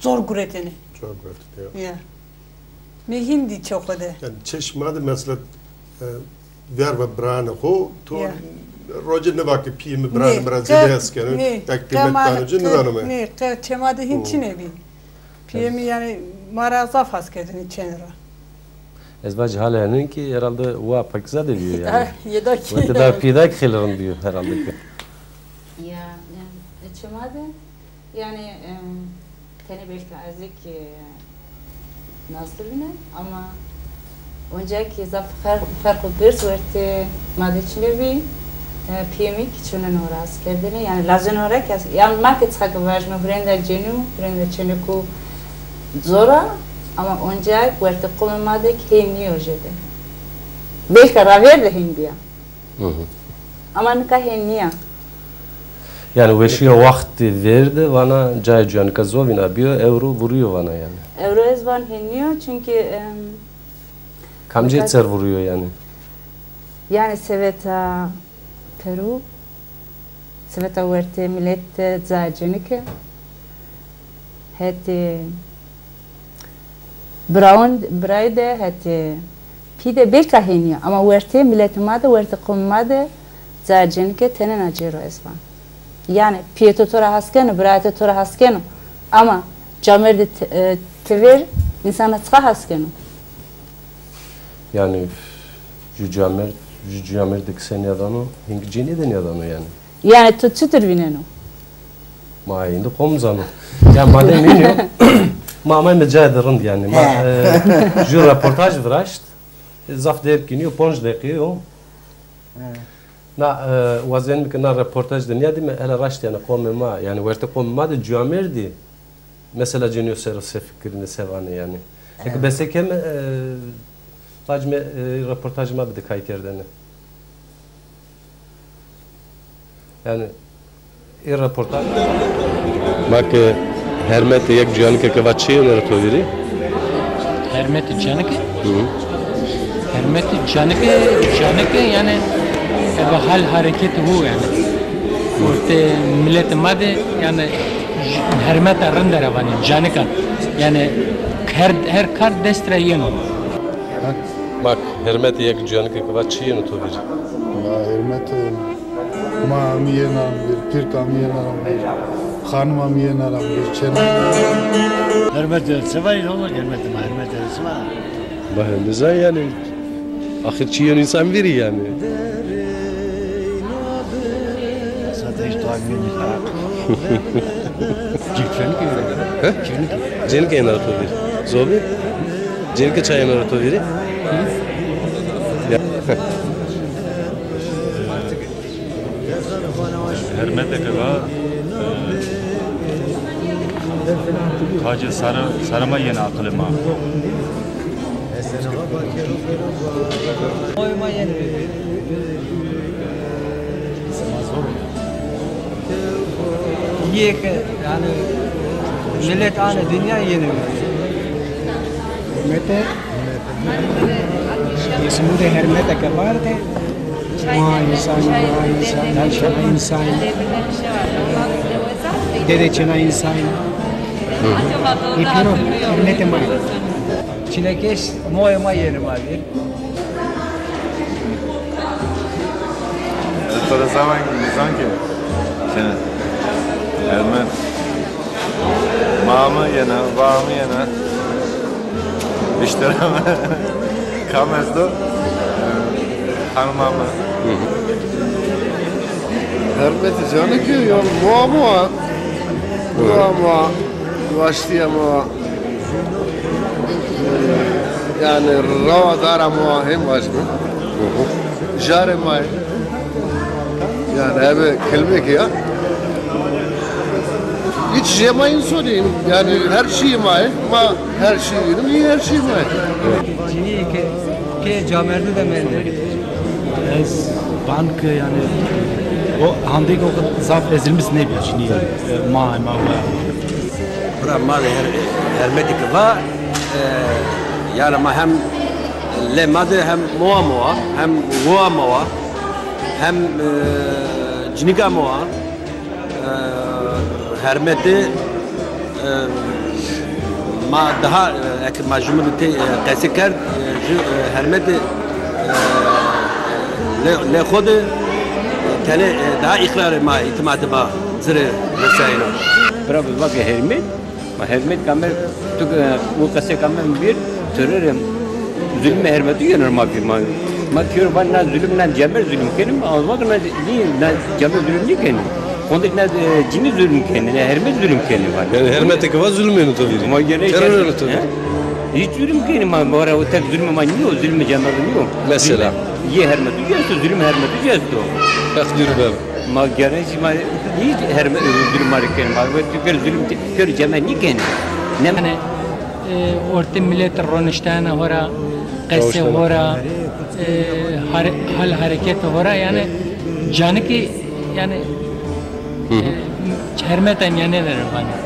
zor guretêne. Zor guretêne, ya. Ya. Mi hîn dî çê xo de. Yanî çê şima de mesela, e, verva biranê xo, to rocê nêva ke pîyê mi biranê mi ra zêde hes keno, ya qîmet dano ci, nêdano mi. Nê, qe-, çê ma de hîn çinê bî. Pîyê mi yanî ma ra zaf has kerdêne çêne ra. Ez vacî hala henên kî herhalde wa Pakîza de bîyo yanî. Yê da kî. Werte daha pîyê da kî xeylê rind bîyo herhalde kî. Ya, yanî, e, çê ma de Yanî, e, tenê belkî ez kî, e, nas de vînen ama onca kî zaf fer-, ferq û pêrs wertê ma de çinê bî, e, pîyê mi kî çinêno ra hes kerdêne. Yanî lazêno ra kî hes, yanî ma kî çixa kî vajîme hurênda cênî, hurênda çêniko zor a ama onca wertê qomê ma de kî hên nîyo jêde. Belkî ravêr de hên bîya. Hı hı. Ama nika hên nîya. Yanî weşîya waxtê verî de vana cayê cuyanika zovîna bîyo, ewro vurîyo vana yanî. Ewro ez van hên nîyo, çunkî, em, kamcî ser vurîyo yanî? Yanî seveta perû, seveta wertê milet de cayê cenike, hetê Birawon, birayî de hetê pî de belka hênî ya, ama wertê miletê ma de, wertê qomê ma de cayê cenike tenêna cêro ez van. Yanî pîyê to to ra has keno, birayê to to ra has keno, ama camêrdê te-, e, tevêr însana çiqa has keno? Yanî jû camêrd, jû camêrdê ke se nîyadano, hingî cênîye de nîyadano yanî. Yanî to çitur vîneno? Ma êndî qom zano. Ya ma de nînîyo. Ma amayme cayê de rind yanî. Ma, e, jû reportaj viraşt. E, zaf dêr kî nîyo, ponc deqîye yo. Na, e, wazenîme ke na reportaj de nîyadîme, ela raşt yanî qomê ma, yanî wertê qomê ma de camêrdî mesela cênîyo ser o se fikirîne, se vanê yanî. Eke bese keme, e, vacime, e, reportajê ma bide kaykerdene. Yanî, ê reportaj. Ma ke hermetê yek canike ke va çi yeno ra to vîrî? Hermetê canike? Hı hı. Hermetê canike, canike yanî ebe hal hareketê ho yanî. Ortê miletê ma de yanî j-, hermeta rinde ra vanê, canika. Yanî Her, her kar dest ra yeno. Bak, hermetê yek cuyanikê ke va çi yeno to vîr? Ya hermetê, ma mi yena vîr, pîrka mi yena vîr, xanima mi yena vîr, çêna. Hermetê, se vay oğlum, hermetê ma, hermetê se va. Ba, nizan yanî. Axir çi yeno însan vîrî yanî. Zaten hiç dua bilmiyorum. He? Cenîke yena ra to vîrî. Zobî? Cenîke ça yena ra to vîrî? Ya. Hermetê ke va, e, tacê sare, sare ma yena aqilê ma. Moyê ma yenê. Yê ke, yanî, milet anê dinya yenê. Mete, Îsmû de hermete ke varte, ma însanî, ma însanî, ma însanî. Dede çêna însanî. Ê pîro, hermete ma. Çinekêş moyê ma yenê ma vîr. Ti to de zaf nizan ke. Çene. Hermet. Ma mi yena, va mi yena. Viştera mi. Kam esto? Xanima mi. Hermetî canî ke ya moa moa. Moa moa. Waştîya moa. Yanî rawa dara moa hem vajîme. Jarê ma yê. Yanî ebe kelmekî ya. Hiç jê ma însanî. Yanî her şeyî ma yê. Ma her şeyî, her şeyî ma yê. Cinî ke, ke camerdû de mendê. Ez van ke yanî o handê ke o zaf ezilmis nêbî cinî. Ma, ma wa. Bira ma de her-, hermetî ke va, e, yanî ma hem lê ma de hem moa moa, hem woa moa, hem, e, cinîka moa, e, hermetî, e, ma daha, e, eke ma jûmî de tê, e, qesî kerd, e, jû, e, hermetî, e, lê, lê xo de, e, tenê, e, daha îqrarê ma, îtîmatê ma ci rê resayeno. Bira bi vake hermet, Ma hermet kamer, tu ke, o qese kamer bir, tırırım. Zulüm hermetu yener ma bir ma. Ma kör ba na zulüm na cemer zulüm kenim, ama bak na, ni, na cemer zulüm ni kenim. Kondik na, e, cini zulüm kenim, na hermet zulüm kenim var. Yanî hermete ke va zulüm yeno to vîrî. Ma gene terör yeno to vîrî. Hiç zulüm kenim ma, ma o tek zulüm ma niyo, zulüm cemer niyo. Mesela? Zulüm, ye hermetu yesto, zulüm hermetu yesto. Bak yürü ben. Ma gene jî ma hiç herme zulüm ma rê kenê. Ma wextî kör zulüm te-, kör ceme nîkenê. Ne yanî, e, ortê milet roniştene hora, qesê hora, e, hare-, hal hareketê hora yanî canikî yanî, e, hermeta mîyanê ra vanê.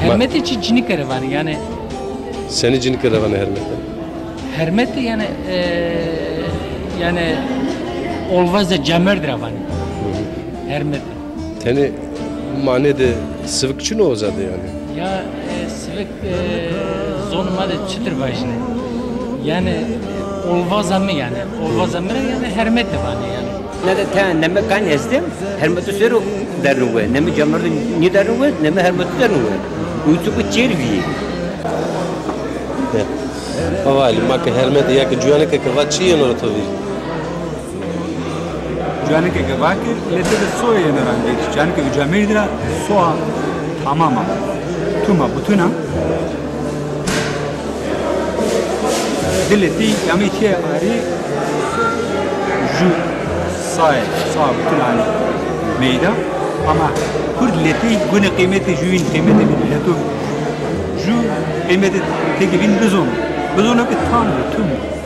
Hermetê çi cinîke ra vanê yanî. Senî cinîke ra vanê hermete? Hermete yanî, e, yanî olvaza cemerd ra vanê. Hermete. Tenê manê de sivik çin o oza de yanî? Ya, e, sivik, e, zonê ma de çitir vajîne? Yanî olvaza mi yanî. Olvaza mi ra yanî hermete vanê yanî. Ne de te neme kan estem, hermetu sero dernu we. Neme camerdu ni dernu we, neme hermetu dernu we. Uçuku çervi. Baba Ali, ma ke hermete ya ke cuyanike ke va çi yeno ra to vîr? Cuyanike ke va ke lete de soye yeno ra vîr. Cuyanike uca meydi ra soa tamama. Tuma butuna. Di letî yamê tîya arî jû saye, sa bütün anî meyda. Ama kurd letî gunê qîmetê jû vîn, qîmetê leto jû qîmetê têkê vîn bizon. Bizono ke tam o, tüm o.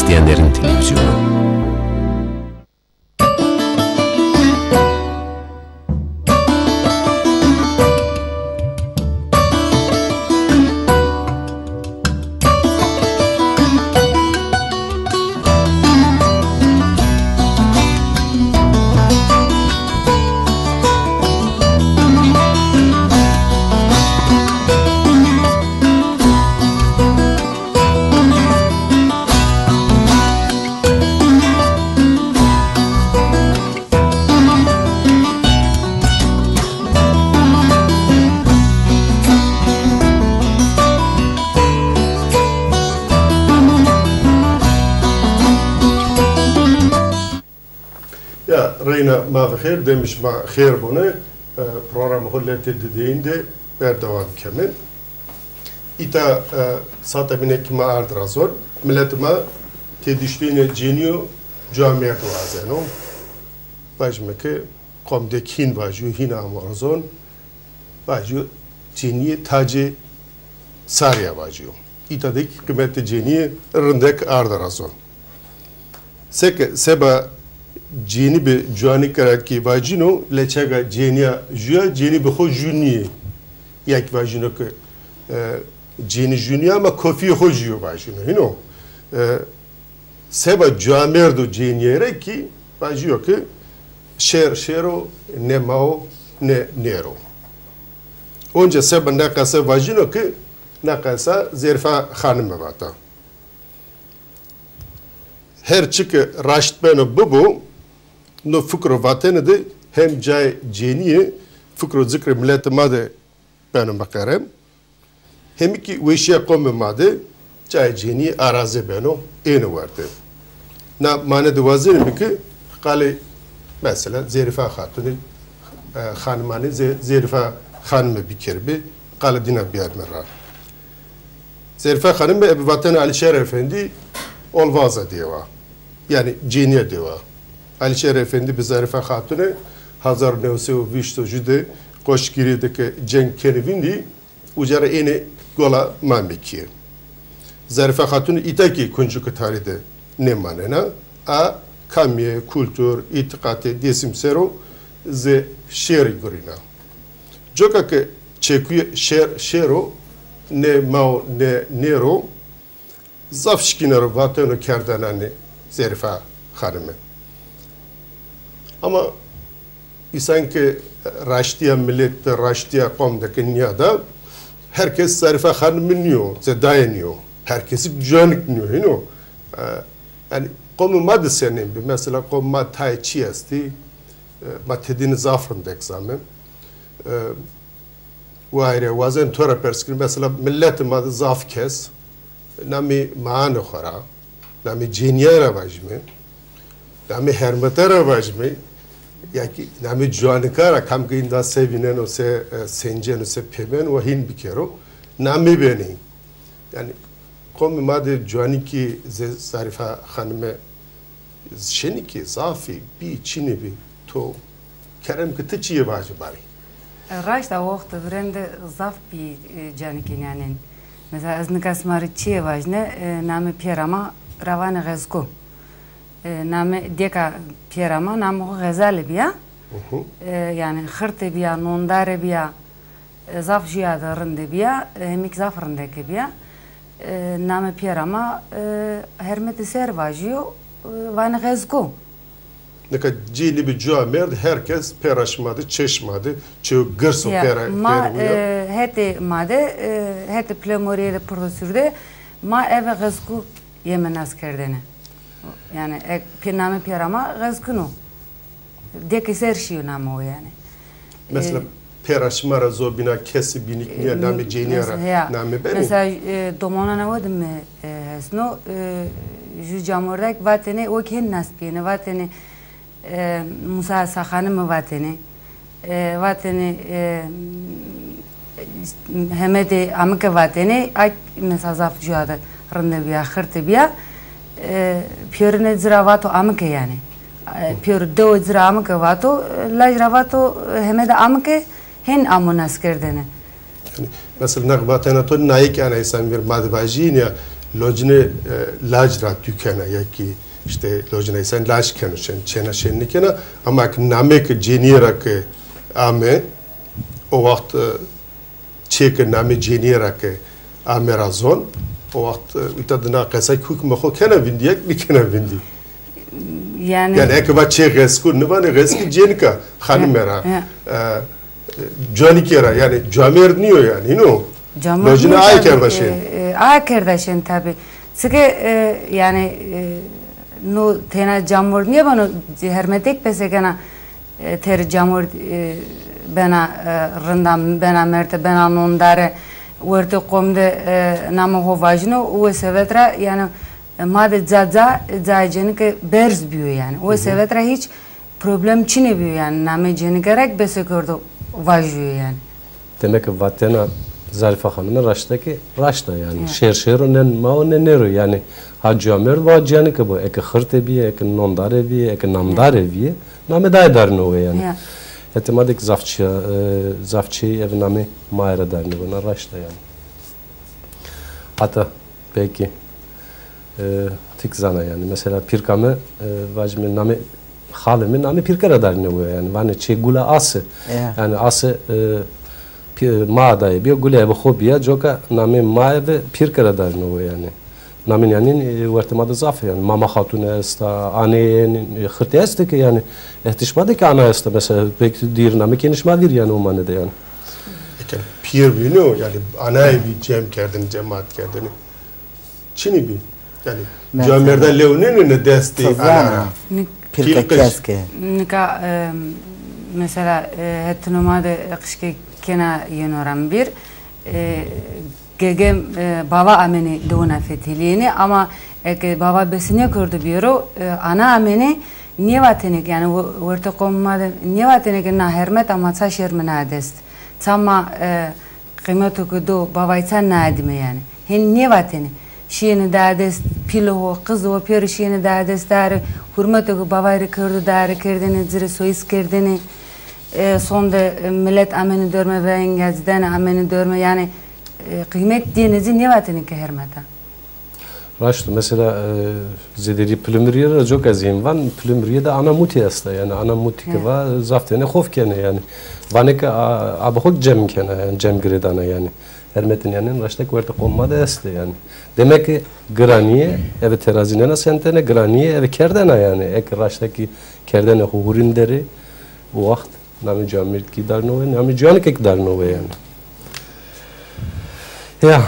Diyenlerin televizyonu. Ya, reyna ma bi xêr, demê şima xêr bone. E, programê xo Letê Dideyîn de berdewam keme. Îta, e, sata bîne ke ma ard ra zon, miletê ma têdiştêne cênî û camêrd wazeno. Vajîme ke qom de kî hîn vajîyo, hîn amo ra zon. Vajîyo cênîye tacê sarî ya vajîyo. Îta de kî qîmetê cênîye rindek arda ra zon. Seke seba cênî bi cuanîke ra kî vajîno, leçega cênîya jû ya, cênî bi xo jû nîyê. Ya kî vajîno ke, e, cênî jû nîya ama kofîyê xo jû yo vajîno. Hîno, e, seba cuamêrd û cênîye ra kî vajîyo ke şêr şêr o, ne ma o, ne nêr o. Onca seba na qesa vajîno ke na qesa Zerîfa Xanime vata. Her çi ke raşt beno bibo, no fikro vatene de hem cayê cênîye fikro zikrê miletê ma de beno meqerem. Hemî kî weşîya qomê ma de cayê cênîye araze beno êno werte. Na mane de wazenîme ke qalê mesela Zerîfa Xatune, e, xanimanê Ze-, Zerîfa Xanime bikerîme, qalê dîna bîyarîme ra. Zerîfa Xanime ebe vatena Alîşêr Efendî olvaza dê wa. Yanî cênîya dê wa. Alîşêr Efendî bi Zerîfa Xatune hezar new sey û vîst û jû de Qoşgirî de ke ceng kenê vîndî, uca ra ênê Gola Mamekîye. Zerîfa Xatune îta kî kuncike tarî de nêmanena. A kamîye, kultur, îtîqatê Dêsim ser o zê şêrî gurîna. Coka ke çekuye şêr şêr o, ne ma o ne nêr o, zaf şikîne ro vateno kerdananê Zerîfa Xanime. Ama îsan ke raştîya milet de, raştîya qom de ke nîyada, her kes Zerîfa Xanime nîyo, zê daye nîyo. Her kesî cuanik nîyo, hîno. E, yanî qomê ma de senên bî? Mesela qomê ma tayê çi estî? E, ma tedîne zaf rindek zame. E, Wayre, wazen to ra pers kirin. Mesela miletê ma de zaf kes namê maanê xo ra, namê cênîyan ra vajîme, namê hermete ra vajîme, ya kî namê cuanikan ra, kam ke înda se vîneno, se, e, senceno, se pêbeno, wa hîn bikero, namê benê. Yanî qomê ma de cuanikî zê Zerîfa Xanime şenî kî, zafî bî, çinê bî. To kerem ke ti çîyê vajî barî. Raşt a, wext virên de zaf bî, e, canikê nîyanên. Mesela ez nika sima rê çîyê vajîne, e, namê pîyera ma ra vanê Xezku. E, namê dêka pîyera ma namê xo Xezale bîya. Hı hı. E, yanî xirtê bîya, nondare bîya. E, zaf jûya de rinde bîya, e, hemî kî zaf rindeke bîya. E, namê pîyera ma, e, hermetê ser vajîyo, e, vanê Xezku. Nika cênî bi cuamêrd, her kes pêra şima de, çê şima de, çêyo girs o. Ya, pêra, ma, pêra wî ya. E, hetê ma de, e, hetê Pilemorîye de, Pirtosûr de, ma eve Xezku yeme nas kerdene. Yanî, e, pê-, namê pîyera ma Xezkun o. Dêke ser şîyo namê o yanî. Mesela, e, pêra şima ra zobîna kesî bînî ke nîya, e, namê cênîya ra, mes-, ya, namê benî? Mesela, e, domonanê ho de mi, e, hesno, e, jû camordek vatêne, o kî hên nas bîyêne, vatêne, e, Musa Saxanî mi vatêne. E, vatêne, e, Hemedê Amike vatêne, a mesela zaf cuya de rinde bîya, xirtê bîya. E, pîyorine ci ra vato Amike yanî. E, pîyor dewe ci ra Amike vato, e, laj ra vato, e, Hemedê Amike, hên amo nas kerdene. Yanî, mesela, na vatena to nayê kî ana îsan vîr ma de vajîyên ya, Locine e, lac ra dükena ya ki işte locine sen lac keno şen, çena şen nikena, ama ki name ki ceniye ra ki ame, o vaxt e, çê ki name ceniye ra ki ame ra zon, o vaxt e, uta dina qesa ki hukme xo kena vindi, ya ki nikena vindi. Yani, yani eke va çê xesku, nivanê xeski cenika, xanime ra. Ya. E, Cuanîke ra, yani camêrd nîyo yani, ino? Camêrd nîyo, ay kerda şên. E, e, ay kerda şên tabi. Çike e, yani e, no tena camêrd nîyo, bano hermetêk pese kena, e, teri camêrd e, bena e, rinda, bena merde, bena nondare, wertê qom de e, name ho vajino, uwe sebet ra yani e, ma de ca ca, e, cayê cenike berz biyo yani. Uwe sebet ra hiç problem çinê biyo yani, namê cenike ra ki bese kerdo vajuyo yani. Demek ki vatena Zarife Xanime raşta ki raşta yani. Ya. Şêr şêro nen mao nen nêro yani. Ha camêrd va cenike bo, eke xirte biye, eke nondare biye, eke namdare biye, name daye darino we yani. Ya. Hetê ma de ki zaf çîya, e, zaf çî ev name maye ra darino we, na raşta yani. Hata belki e, tik zana yani. Mesela pîrka mi, e, vacime namê xalê mi namê pîrke ra darîne we yani. Vanê çê gule ase. Ya. Yani ase e, pî- ma daye biya, gule ebe xo biya, coka namê ma ebe pîrke ra darîne we yani. Namên yanîn e, wertê ma de zaf e yani. Mama Xatun esta, aneyên e, xirtê este ki yani. Ehtişma de ki ana esta mesela. Pek dîr namê kenişma vîr yani o mane de yani. Eke pîr bîno yani anayê bî cem kerdin, cemaat kerdin. Çinî bî. Yani mesela, camêrda lew nênêne destê ana ra. Nik- Pîrke keske. Nika e, mesela e, hetino ma de qişke kena yeno ra mi vîr. E, gegem e, bava amenê dewina fetelîyenê ama eke bava besi nêkerdo bêro, e, ana amenê nêvatêne ke, yani we- wertê qomê ma de nêvatêne ke na hermet ama ça şêrme na dest. Ça ma e, Qîmeto ke do bavay ça naedîme yani. Hên nêvatêne. Şîyêne daya dest pîlê ho, qizê ho pêro şîyêne daya dest dare, hurmeto ke bavay rê kerdo dare kerdêne, ci rê soyîs kerdêne. E, sonde e, milet amêne dorme, vengê ci dêne amêne dorme. Yani e, qîmet dîyêne ci, nêvatêne ke hermeta. Raşt o. Mesela e, zêderî Pilimrîye ra coka ez hên van, Pilimrîye de ana mutî esta. Yani ana mutî ke va zaf tenê xof kenê yani. Vanê ke a- abe xo cem kena yani, cem girêdana yani. Hermetên yanîn raşta ki wertê qomê ma de estê yani. Demek ki giranîye eve terazî nêna sentene, giranîye eve kerdena yani. Eke raşta ki kerdene xo hurîn derê, o waxt namê camêrd kî darno we, namê cuanike kî darno we yani. Ya.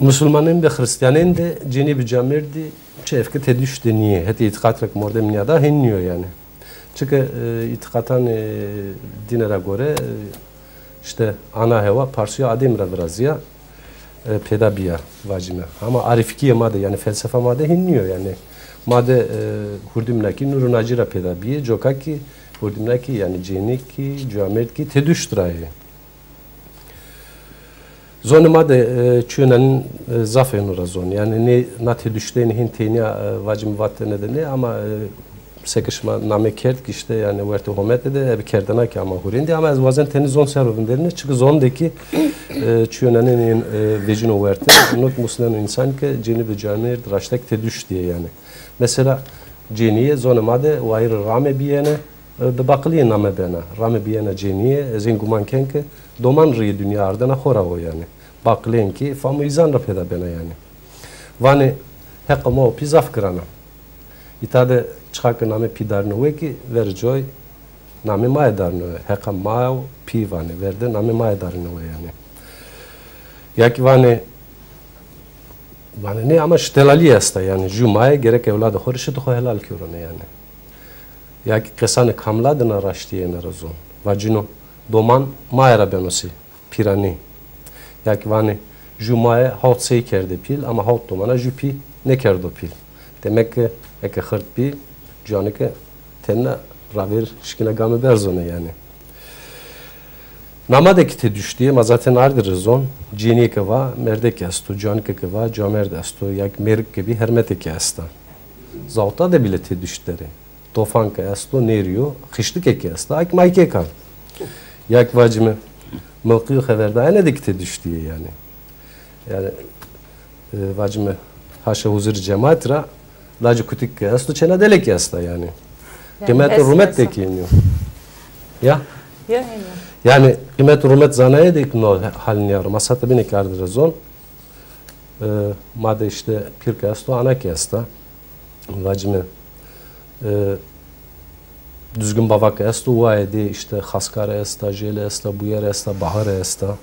Musulmanên de, Xirîstîyanên de cenî bi camêrdî çi efke teduşt de nîyê. Hetê îtîqat ra ke mordem nîyada hên nîyo yanî. Çike e, îtîqatan e, dîne ra gore e, işte ana hewa Parsîya Adem ra virazîya e, pêda bîya vacîme. Ama arîfkîyê ma de yanî felsefa ma de hên nîyo yanî. Ma de e, hurdîmnakî Nûr û Nacî ra pêda bîyê. Coka kî hurdîmnakî yanî cenî kî, camêrd kî teduşt ra yê. Zonê ma de e, çîyo nanîn e, zaf êno ra zon. Yanî nê na teduşteyne hên tenya e, vacîme vatene de nê ama e, seke şima name kerd ki işte yanî wertê homete de ebe kerdena ki ama hurêndî ama ez wazen tenê zon ser o vinderîne çike zon de ki e, çîyo nanîn hên e, vecîno werte. No ki musneno însan ke cenî bi camêrd raşta ki teduştî yê yanî. Mesela cenîye zonê ma de wayîrê rame bîyene, e, bi baqilîye name bena. Rame bîyena cenîye, ez hên guman ken ke doman rîyê dinya ardena xo ra o yanî. Baqilên kî fam û îzan ra pêda bena yanî. Vanê heqa ma û pî zaf giran a. Îta de çixa ke namê pî darîno we kî verê coy namê maye darîno we. Heqa ma û pî vanê, verde namê maye darîno we yanî. Ya kî vanê, vanê nê ama şitelalîye esta yanî. Jû maye gerek ewladê xo rê şitê xo helal kerone yanî. Ya kî qesanê kamla de na raştîye êne ra zon. Vacîno doman maye ra beno sey pîranî. Ya kî vanê jû maye hawt sey kerdê pîl ama hawt domana jû pî nêkerdo pîl. Demek ke eke xirt bî, cuanike tena ravêr şikîna game berzone yanî. Nama de kî teduştîye, ma zaten ardî rê zon, cenîye ke va merdek esto, cuanike ke va camêrd esto, ya kî mêrik ke bî hermete kî esta. Zawta de bîle teduşt der ê. Tofan ke esto, nêrîyo, xiştike kî esta, a kî maykêk a. Ya kî vacîme, milqî û xeverdayene de kî teduştî yê yanî. Yanî, e, vacime, haşa huzurî cemaat ra, lacê kutik ke esto, çêna delekî esta yanî. Yanî qîmet û rûmet de kî nîyo. Ya? Ya, ya. Yanî qîmet û rûmet zanayê de kî no hal nîyaro. Ma sata bîne kî arde ra zon. E, ma de îşte pîr ke esto, ana kî esta. Vacime, e, Duzgin Bava ke esto, waye de îşte Xaskare esta, Jêle esta, Buyere esta, Bahare esta.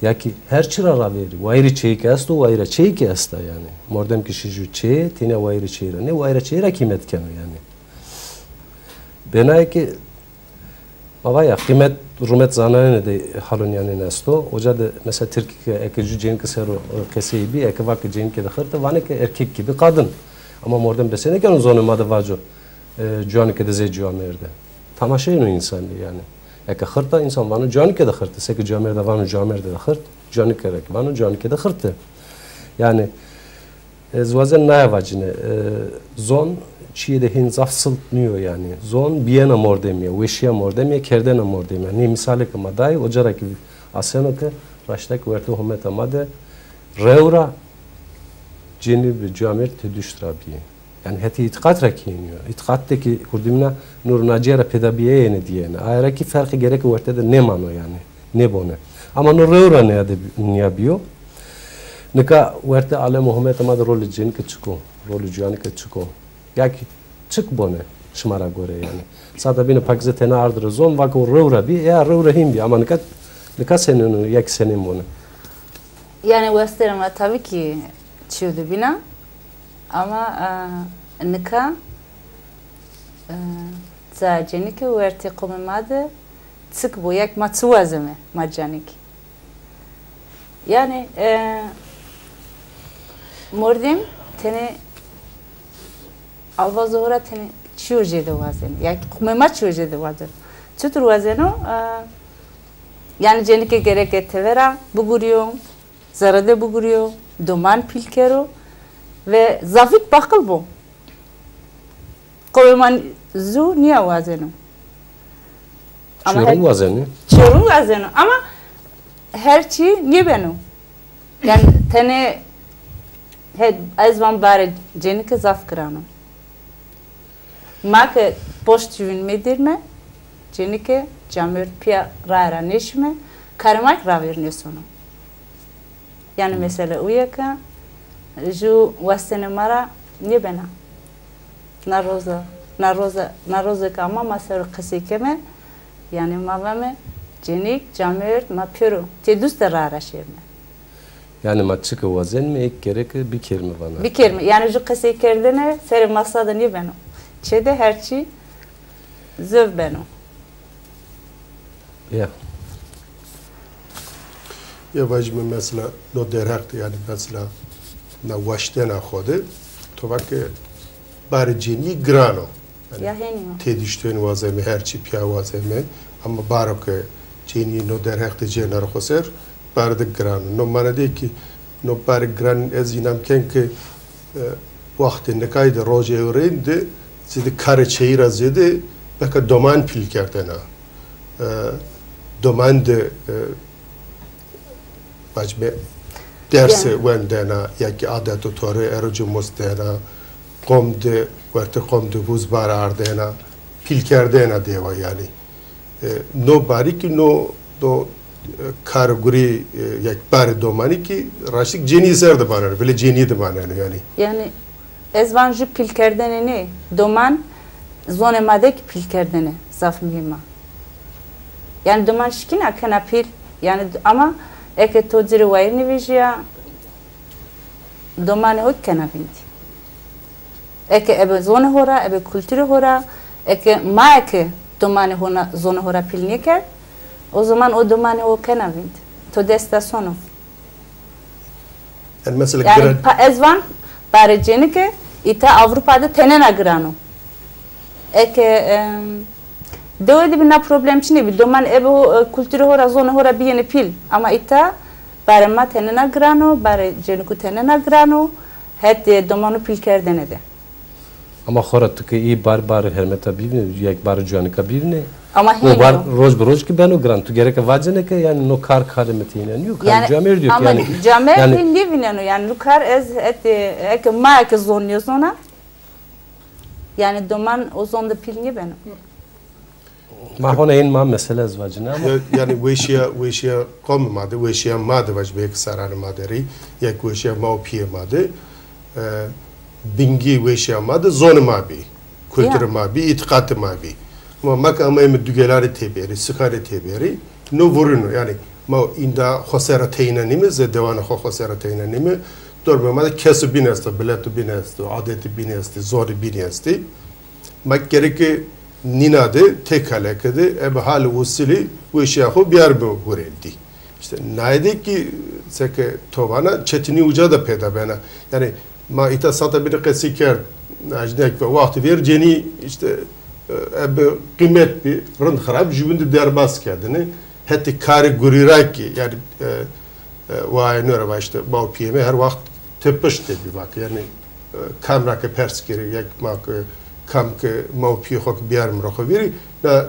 Ya kî her çî ra ravêrî. Wayîrê çêyî ke esto, wayîra çêyî kî esta yanî. Mordem kî şî jû çê, tênîya wayîrê çêyî ra. Nê wayîra çêyî ra qîmet keno yanî. Bênayê kî ma va ya, qîmet, rûmet zanayene de hal û nîyanên esto. Oca de mesela tirkî ke eke jû cênike ser o, e, qesey bî, eke va ke cênike de xirte, vanê ke erkek gibi kadın. Ama mordem bese nêkeno zonê ma de vaco, e, ciwanike de zê ciwamêrde. Tamaşeyêno însanî yanî. Eke xirta, însan vano ciwanike de xirte. Seke ciwamêrde vano ciwamêrde de xirt, ciwanike ra kî vano ciwanike de xirte. Yanî, Ez wazen naya vacîne. E, zon çîyê de hên zaf silt nîyo yanî. Zon bîyena mordemî ya, weşîya mordemî ya, kerdena mordemî ya. Nê mîsalê ke ma dayî, oca ra kî aseno ke raşta kî wertê hometa ma de rew ra cenî bi camêrd têduşt ra bîyê. Yanî hetê îtîqat ra kî hên nîyo. Îtîqat de kî hurdimîna nur nacîya ra pêda bîyayene dîyene. Aye ra kî ferqê gereke werte de nêmano yanî. Nêbone. Ama no rew ra nîya de, nîya bîyo. Nika werte alem û hometa ma de rolê cênike çik o, rolê ciwanike çik o? Ya kî çik bone şima ra gore yanî? Sata bîne Pakîze tena arde ra zon, va ke o rew ra bî, ya rew ra hên bî. Ama nika, nika senên o, ya kî senên bone? Yanî westêrê ma tabî kî çîyo de bîna. Ama, e, nika, e, ca cênike wertê qomê ma de çik bo, ya kî ma çi wazeme, ma canikî. Yanî, e, mordem tenê alvazê ho ra tenê çîyo jêde wazeno. Ya kî qomê ma çîyo jêde wazeno. Çitur wazeno? E, yanî cênike gereke tevera bigurîyo, zerre de bigurîyo, doman pîl kero ve zafîk baqil bo. Qewê ma zû nîya wazeno. Ama çîyo rind wazenê? Çîyo rind wazeno. Ama her çî nêbeno. Yanî tenê he, ez van barê cênike zaf giran o. Ma ke poşt civînîme dîrme, cênike camêrd pîya raye ra nêşîme, karê ma kî ravêr nêsono. Yanî mesele o ya ke jû wastene ma ra nêbena. Na roza, na roza, na roze ke ama ma ser o qesey keme, yanî ma vame, cênîk, camêrd, ma pêro têdust de raye ra şêrme. Yanî ma çike wazenme, ê kî gereke bikerme vana. Bikerme. Yanî jû qesey kerdene serê masa de nêbeno. Çê de her çî zov beno. Ya. Ya vajîme mesela no derheq de, yanî mesela na waştena xo de, to va ke barê cênî giran o. Yanî ya hênî yo. Têduştên wazeme, her çî pîya wazeme. Ama baro ke cênî no derheq de cêna ro xo ser, barê de giran o. No mane de kî no barê giran ez înan ken ke, e, wextê nikay de, rojê ewrên de zêde karê çêyî ra zêde beka doman pîl kerdena. E, doman de, e, vacime derse wendena, ya kî adet û tore, erocê mos dena, qom de, wertê qom de huzbar ardena, pîl kerdena dêwa yanî. E, no barî kî no, no, e, kar gurî, e, ya kî barê domanî kî raştî kî cênî ser de maneno, vilê cênî de maneno yanî. Yanî ez van jû pîlkerdene nê, doman zonê ma de kî pîlkerdene zaf muhîm a. Yanî doman şikîna kena pîl, yanî ama eke to ci rê wayîr nêvejîya, domanê ho kena vîndî. Eke ebe zonê ho ra, ebe kulturê ho ra, eke ma eke domanê ho na, zonê ho ra pîl nêkerd, o zaman o domanê ho kena vînd. To dest de sono. Yanî mesela yanî giran- pa-, ez van barê cênike îta Avrupa de tenena giran o. Eke, em, dewe de bî na problem çinê bî. Doman ebe ho, e, kulturê ho ra, zonê ho ra bîyêne pîl. Ama îta barê ma tenena giran o, barê cêniku tenena giran o. Hetê domanu pîl kerdene de. Ama xora tu ke î bar, bar hermeta bîvîne, yek bar cuanika bîvîne, Ama hên o. Bar roj bi roj ki beno giran. Tu gereke vacene ke yanî no kar karê mi teyna nîyo, kar camêrdî yo ki yanî. Ama camêrdî nêvîneno yanî no kar ez hetê eke ma eke zon nêzona yanî doman o zon de pîl nêbeno. Ma hona hên ma mesele ez vacine ama. Ya, yanî weşîya, weşîya qomê ma de, weşîya ma de vacîme yek serranê ma de rê, yek weşîya ma û pîyê ma de, e, bingî weşîya ma de zonê ma bî, kulturê ma bî, îtîqatê ma bî. Ama ma ke ameyme dugelanê têberî, sukanê têberî, no vurîno. Yanî ma înda xo ser ra teyna nîme, zê dewanê xo xo ser ra teyna nîme. Dormê ma de keso bîn esto, bileto bîn esto, adetê bîn estê, zonê bîn estê. Ma gereke nîna de tê kaleke de ebe halê usilî weşîya xo biyarme gurê dî. Îşte naye de kî seke to vana çetinî uca de peyda bena. Yanî ma îta sata bîne qesî kerd, ajnek ve waxtî ver cenî îşte, e, ebe qîmet bî, rind xirab jübîn de derbas kerdêne. Hetê karê gurî ra kî yanî, e, e, waye nore va îşte ma û pîyê mi her waxt tepişt de bî vake. Yanî, e, kam ra ke pers kerî, ya kî ma ke, kam ke ma û pîyê xo ke biyarme ra xo vîrî, na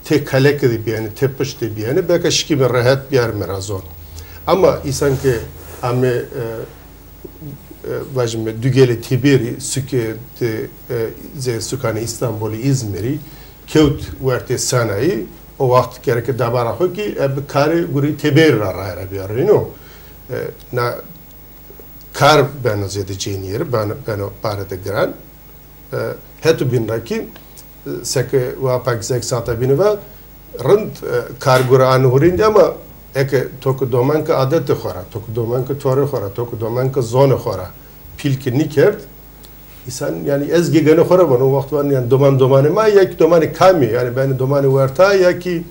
tê kaleke de bîyane, tepişt de bîyane, belka şikîme rehet biyarme ra zon. Ama îsan ke ame, e, e, vajîme dugelê têberî, suke de, e, zê sukanê Îstanbulî, Îzmîrî, kewt wertê sanayî, o waxt gereke debara xo kî ebe karê gurî têberî ra raye ra biyarîno. E, na kar beno zêde cênîyerî, beno, beno barê de giran. E, heto bîn ra kî, e, seke wa Pakîze ke sata bîne va, rind, e, kar gurî anê hurîndî ama eke to ke doman ke adetê xo ra, to ke doman ke torê xo ra, to ke doman ke zonê xo ra pîl ke nîkerd, Îsan, yanî ez gegane xo ra vano, o waxt vano, yanî doman domanê ma, ya kî domanê kamî, yanî benê domanê werta, ya kî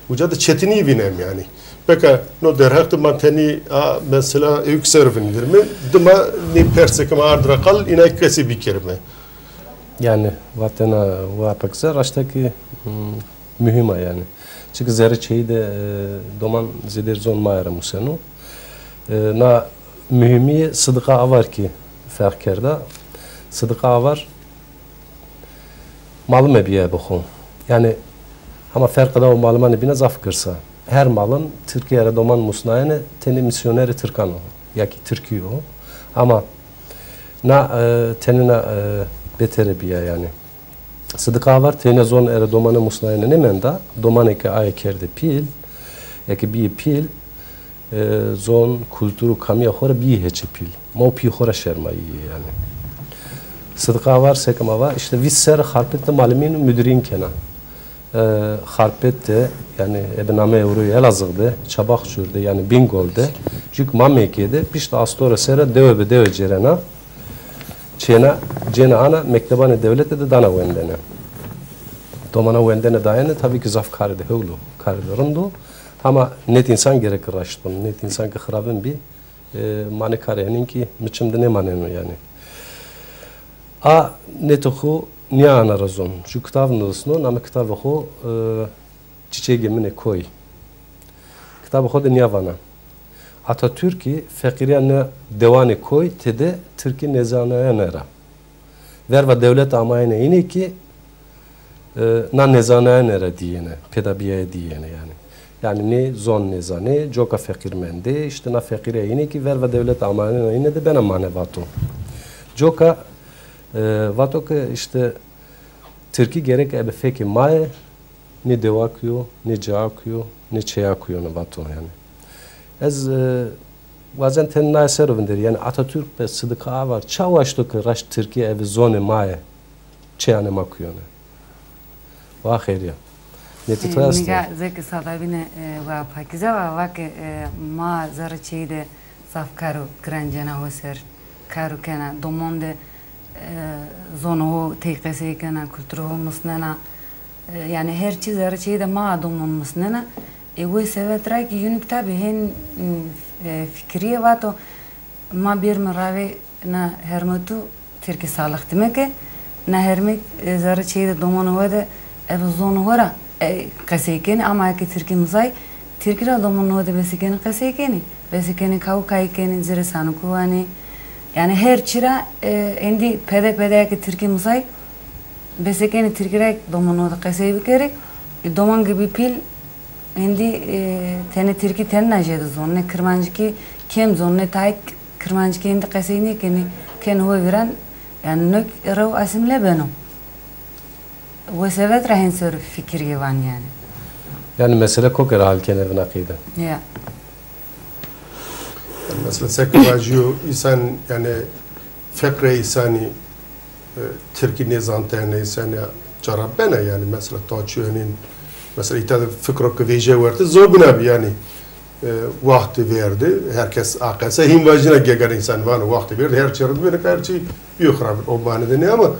uca de çetinî vînem yanî. Peka no derheq de ma tenî a mesela ewk ser vindirme, dima nê persê ke ma ard ra qal, îna kî qesî bikerime. Yanî vatena wa Pakîze raşta kî, hmm, muhîm a yanî. Çike zerrê çêyî de, e, doman zêdêr zon ma ra museno. E, na muhîmîye Sidiqa Avar kî ferq kerda. Sidiqa Avar malime bîye bi xo. Yanî hema ferqê da û malimanê bîne zaf girs a. Her malin Tirkîye ra doman musnayene tenê mîsyonerê tirkan o. Ya kî Tirkî yo. Ama na, e, tenê na, e, betere bîya yanî. Sidiqa Avar teyna zon ere domane musnayene nêmenda, domanê ke aye kerde pîl, eke bîye pîl, e, zon, kultur û kamîya xo ra bîye heçê pîl. Ma û pîyê xo ra şermayîye yanî. Sidiqa Avar seke ma va, îşte vîst serre Xarpêt de malimîn û mudirîn kena. E, Xarpêt de, yanî ebe nameyê ewroyî Elazığ de, Çabaxçur de, yanî Bingol de, cûk Mamekê de, pişt astore ser ra dewe be dewe cêrena. Çêna, cêna ana mektebanê dewlete de dana wendene. Domana wendene dayene, tabî kî zaf karê de hewl o, karê de rind o. Hama nêt însan gereke raşt beno. Nêt însan ke xiravin bî, e, ma nê karê henîn kî mi çim de nêmaneno yanî. A nêtê xo nîya ana ra zon. Ju kitav nivisno, namê kitavê xo, e, Çiçegê Min ê Koy. Kitabê xo de nîya vana. Atatürkî feqîrîya na dewanê koy tede tirkî nêzanayene ra. Verva dewlet amayene înê kî, e, na nêzanayene ra dîyêne, pêdabîyaye dîyêne yanî. Yanî nê zon nêzanê, coka feqîr mendê, îşte na feqîrîya înê kî verva dewlet amayene înê de bena mane vato. Coka, e, vato ke îşte tirkî gerek ebe fekê ma yê, nê dewakî yo, nê cayakî yo, nê çeyakî yo, nê vato yanî. Ez, e, wazen tenê naye ser o vinderî. Yanî Atatürk be Sidiqa Avar ça waşto ke raşt tirkî eve zonê ma yê, çeyanê ma kuyone. Wa xêrî ya. Nêtê to esto? Nîga zeke sada bîne, e, wa Pakîze va, va ke, e, ma zerrê çêyî de zaf karo giran cena ho ser. Karo kena, domon de, e, zonê ho tey qesey kena, kulturê ho musnena. E, yanî her çî zerrê çêyî de ma domon musnena. E, wey sebet ra kî yûnîk tabî hên, e, fikirîye vato, ma bêrme ravê na hermetu tirkî salix dime ke, na hermek, e, zerrê çêyî de domonê ho de ebe zonê ho ra, e, qesey kenê, ama eke tirkî misay, tirkî ra domonê ho de besekenê qesey kenê. Besekenê kaw kay kenê, ci rê sanikû wanê. Yanî her çî ra, e, êndî pede pede eke tirkî misay, besekenê tirkî ra domonê ho de qesey bikerê. E, doman gibi pîl êndî, e, tenê tirkî tenê na jêde zonenê, kirmanckî kêm zonenê, tayê kirmanckî êndî qesey nêkenê, keno we vîran, yanî no kî rew asîmîle beno. We sebet ra hên ser fikirîye vanî yanî. Yanî mesele koke ra hal kenê vîna qeyde. Ya. Yanî mesela seke vajîyo, însan yanî feqrê însanî, e, tirkî nêzantene, însanî cara bena yanî mesela ta çi henîn, mesela îta de fikro ke vejîya werte zobîna bî yanî, e, waxtî vêrde, herkes a qese hîn vajîna geger însan vano waxtî vêrde, her çi rindbîne, her çi bîyo xirab. O mane de nê ama,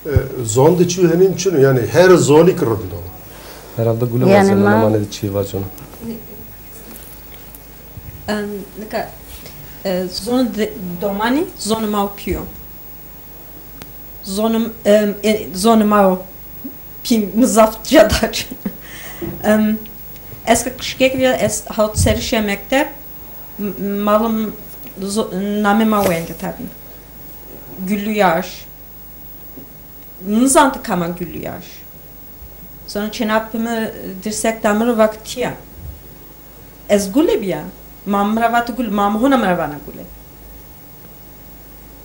e, zon de çi henîn çin o, yanî her zonî ki rind o. Herhalde Gule vazena, ma mane de çi vacon. Em, nika, e, zonê de-, domanî zonê ma o pîyo. Zonê, em, e, zonê ma o pî mi zaf ca da ci. Em, ez ke qijkek bîya, ez hawt serî şîya mekteb, m-, malim zo-, namê ma wende tabî. Güllü Yağış. Nizanti kama Güllü Yağış. Sonra çêna pê mi dirsek da mi ro, va ke tîya. Ez Gule bîya. Ma mi ra vato Gule, ma mi hona mi ra vana Gule.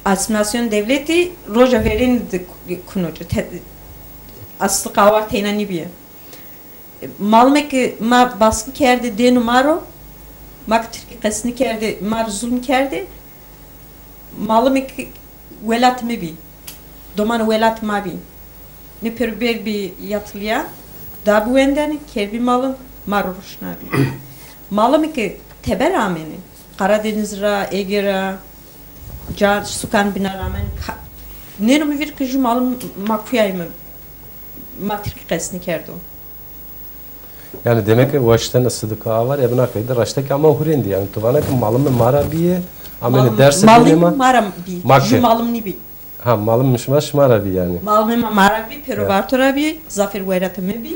Asîmîlasyon dewletî roja verênî de ku-, kuno ci. Te-, asli qawar teyna nîbîye. Malime ke ma baskî kerdê dêno ma ro, ma ke tirkî qesî nêkerdê, ma rê zulm kerdê, malime ke welat mi bî, domanê welat ma bî. Nê pêro bêrbî yatılîya, da biwendenê, kerdbî malim, ma ro ruşnabî. Malime ke teber amenê, Karadeniz ra, Ege ra, ca sukan bîna ra amenê, ka-, nêno mi vîr ke ju malim ma kuyayîme, ma tirkî qesî nêkerdo. Yanî demek ke waştene Sidika Avar, ebe na qeyde raşta ke ama hurêndî. Yanî tu vana ke malimê ma ra bîye, amêne derse bînê ma. Malim ma ra bî. Ma ke. Ju malim nîbî. Ha, malimê şima şima ra bî yanî. Malimê ma ma ra bî, pêro Varto ra bî, zafêr weyratê mi bî.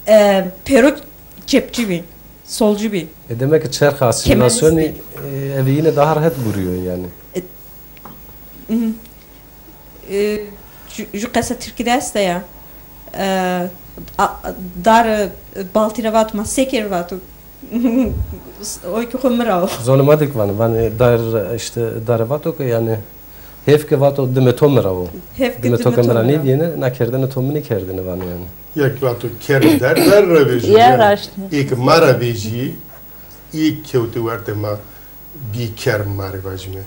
E, pêro çepçî bî, solcî bî. E, demek ke çerxa asîmîlasyonî, e, eve yine daha rehet gurîyo yanî. E, hı. E, ju, ju qesa tirkî de esta ya. E, a, dar, e, baltî ra vato, ma seker vato. Oy ki xo mi ra o. Zonê ma de ki vanê, vanê dar, işte, dare vato ke yanî, hêf ke vato dime to mi ra o. Hêf ke dime to ke mi ra nêvîyêne, na kerdene to mi nêkerdêne vanê yanî. Ya ki vato kerê der, der ra vejî. Ya yanî, raşt. Ê ke ma ra vejî, ê kewtê wertê ma bî ker ma rê vajîme.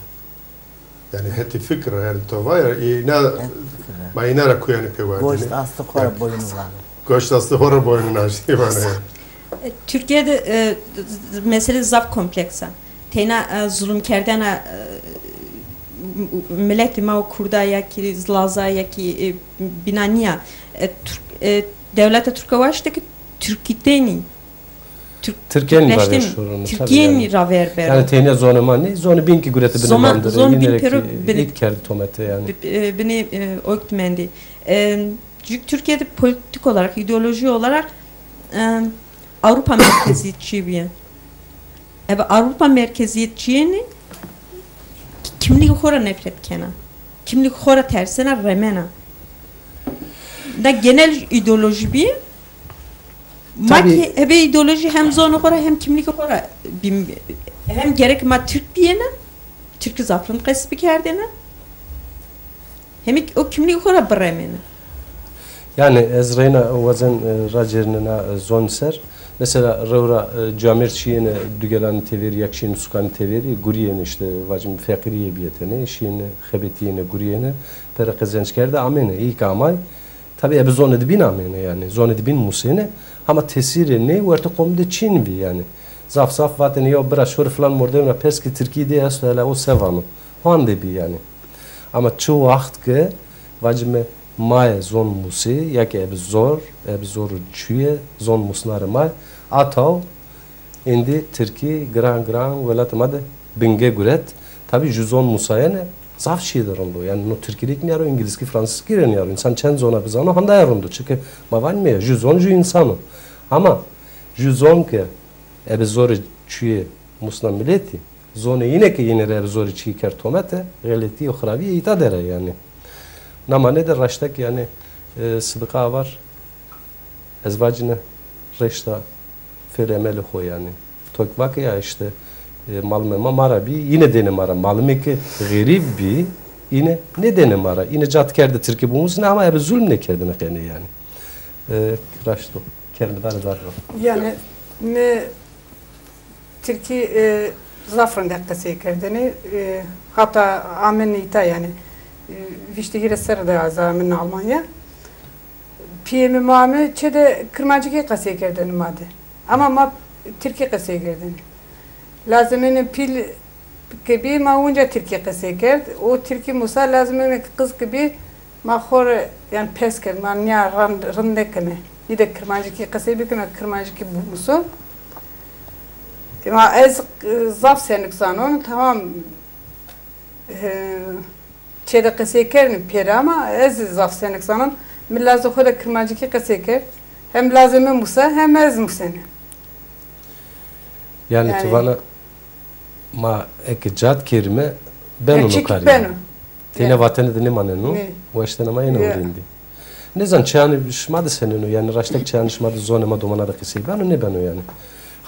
Yanî hetê fikir ra, yanî to va ya, îna, ma îna ra kuyanê pê werdêne. Goşt astê xo ra boyun vanê. Goşt astê xo ra boyun naştê vanê. E, Türkiye de, e, mesele zaf kompleks a. Teyna, e, zulumkerdena, e, m-, miletê ma û Kurda ya ki Laza ya ki, e, bîna nîya. E, Türk, e, dewleta Türke waşte ki Türkîtenî. Tirkîyenî ra ver şorûnû, tabî yanî. Tirkîyenî ra ver beno. Yanî teyna zonê ma nê, zonê bîn kî gurete binê bandorê. Zonê bîn pêro binê, êk kerdî tomete yanî. Bi-, e, binê, e, oyk mendî. E, cuk Türkiye'de politik olarak, ideoloji olarak, e, Avrupa merkeziyetçi bîye. Ebe Avrupa merkeziyetçiyênî kimlîgê xo ra nefret kena. Kimlîgê xo ra tersena, remena. Da genel ideoloji bîye. Ma ki ebe îdeolojî hem zonê xo ra hem kimlîgê xo ra bîm-, hem gerek ma Tirk bîyêne, Tirkî zaf rind qesî bikerdêne, hem o kimlîgê xo ra biremêne. Yanî ez reyna wazen, e, racêrîne na, e, zon ser. Mesela rew ra, e, camêrd şîyêne dugelanê teverî ya kî şîyêne sukanê teverî, gurîyêne îşte vacîme feqîrîye bîye tenê, şîyêne xebetîyêne, gurîyêne, pere qezenc kerde amêne. Îyê ke amay, tabî ebe zonê de bîn amêne yanî. Zonê de bîn musêne. Hama tesîrê ney wertê qomî de çin vî yanî. Zaf zaf vatêne ya bira şorê filan mordemî ra pers ke tirkî de esto hela o se vano. Hande bî yanî. Ama çi waxt ke vacîme maye zon musê ya ke ebe zor, ebe zor çuye, zon musnarê maye, ataw êndî tirkî giran giran welatê ma de binge guret. Tabî ju zon musayene zaf şîye de rind o. Yanî no tirkî rê kî nîyaro, îngilizkî, fransizkî rê nîyaro. Însan çend zona bizano, handaya rind o. Çike ma vanîme ya, ju zon ju însan o. Ama ju zon ke ebe zorê çuyê musna miletî, zonê yîne ke yîne rê ebe zorê çuyî kerd tomete, xeletî û xirabîye îta der a yanî. Na mane de raşta kî yanî, e, Sidiqa Avar Ez vacine reşta fêl emelê xo yanî. Tok vake ya işte, e, malimê ma ma ra bî, yine dêne ma ra. Malimê ke xerîb bî, yine nêdêne ma ra. Yine cat kerde tirkî bimusine ama ebe zulm nêkerdêne qenê yanî. E, raşt o. Kerem dare dar ro. Yani mi tirkî, e, zaf rindek qesey kerdêne. E, hata amin îta yani. E, vîştî hîrê serre de ez amin Almanya. Pîyê mi, ma mi çê de kirmancikî qesey kerdêne ma de. Ama ma tirkî qesey kerdêne. Lazimêne pîl ke bî ma unca tirkî qesey kerd. O tirkî musa lazimêne ke qiz ke bî ma xo rê, yani pes kerd. Ma nîya rind, rind nêkeme. Nî de kirmancikî qesey bikeme, kirmancikî bimuso. Ma ez, e, zaf senik zanon, tamam. E, Çê de qesey kerdêne pêra ama ez zaf senik zanon. Mi lazê xo de kirmancikî qesey kerd. Hem lazê mi musa hem ez musene. Yani, yani ti vana ma eke cat kerîme beno no karî. Beno. Têne vatene de nêmaneno. Waştena ma yeno hurêndî. Nêzan çeyanê şima de senên o? Yanî raştek çeyanê şima de zonê ma domana de qesey beno, nêbeno yanî?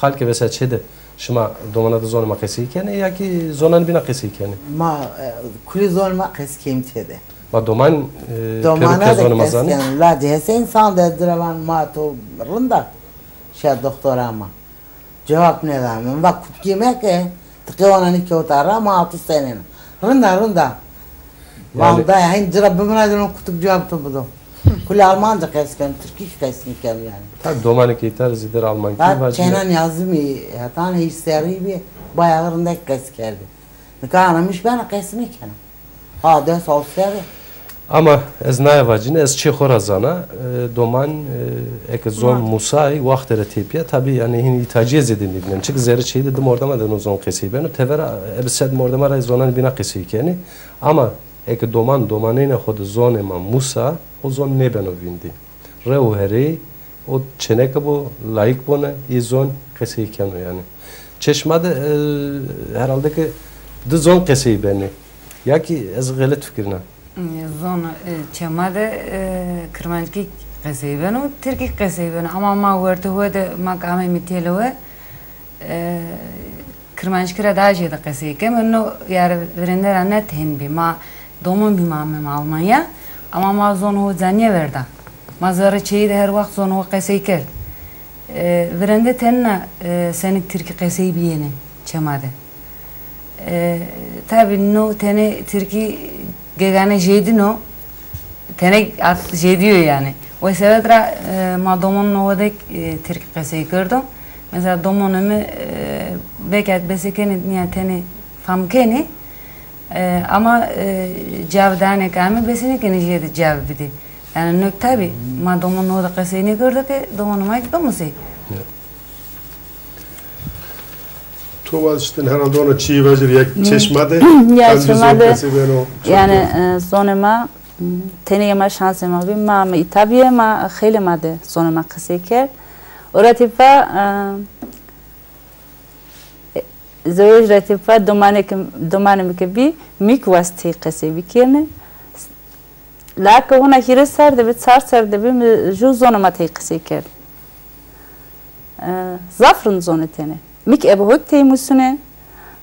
Xalkê mesela çê de şima domana de zonê ma qesey kenê ya kî zonanê bîna qesey kenê? Ma, e, kulî zonê ma qesey kêm çê de. Ma doman, e, pêro ke zonê ma zanê? Lacê hese însan de ez ci ra van ma to rind a? Şeya doktora ma. Cewab nêda. Mi va kutikî meke, ti qey wana nêkewta ra, ma ato senêna. Rind a, rind a. Yanî van daya, hên ci ra bimiraydin o kutik cewab to bido. Kulî almanca qesey keno, tirkî kî qesey nêkeno yanî. Tabî domanê ke îta rê zêder almankî vacîne. Çêna nîyazimî, hetan hîrê serrî bî, bayağı rindek qesey kerdî. Nika ana mi jî bena qesey nêkena. Ha, des hawt serre. Ama ez naye vacîne, ez çê xo ra zana, e, doman, e, eke zon musay, waxte ra tepîya, tabî, yanî, hînî îtacîye zêde nêbînen. Çike zerrê çêyî de di mordema de no zon qesey beno, tevera, e, ebe sed mordema ra zonanê bîna qesey kenê. Ama eke doman domanêna xo de zonê ma musa, o zon nêbeno vîndî. Rew û herey, o çêneke bo, layik bone, ê zon qesey keno yanî. Çê şima de, e, herhalde ke di zon qesey benê. Ya kî ez xelet fikirîna? Zon, e, çê ma de, e, kirmanckî qesey beno, tirkî qesey beno. Ama ma wertê ho de ma ke ameyme têlewe, e, kirmanckî ra daha jêde qesey keme. No, yare virênde ra net hên bî. Ma domon bîme ameyme Almanya. Ama ma zonê ho ca nêverda. Ma zerrê çêyî de her wext zonê ho qesey kerd. E, virênde tenêna, e, senik tirkî qesey bîyêne çê ma de. E, tabî no tenê tirkî gegane jêdîno, tenê art jêdîyo yanî. O sebeb ra, e, ma domonê ho de, e, tirkî qesey kerdo. Mesela domonê mi, e, belkî bese kenê nîya tenê fam kenê, e, ama, e, cewab danê ke ame bese nêkenê jêde cewab bidê. Yanî no tabî ma domonê ho de qesey nêkerdo ke domonê ma kî bimusê. Ya. To waştin herhalde ona çî vajir ya çê şima de. Ya çê ma de, yanî, e, zonê ma, m, tenê ma şansê ma bî, ma, ma îta bîye, ma xeylê ma de zonê ma qesey kerd. O ra tepîya, e, e, zewec ra tepîya domanê ke, domanê mi ke bî, mi kî wastî qesey bikerdêne. La ke hona hîrê serre de bî, çar serre de bî, mi ju zonê ma tey qisey kerd. E, zaf rind zonê tenê. Mi kî ebe ho kî tey musune,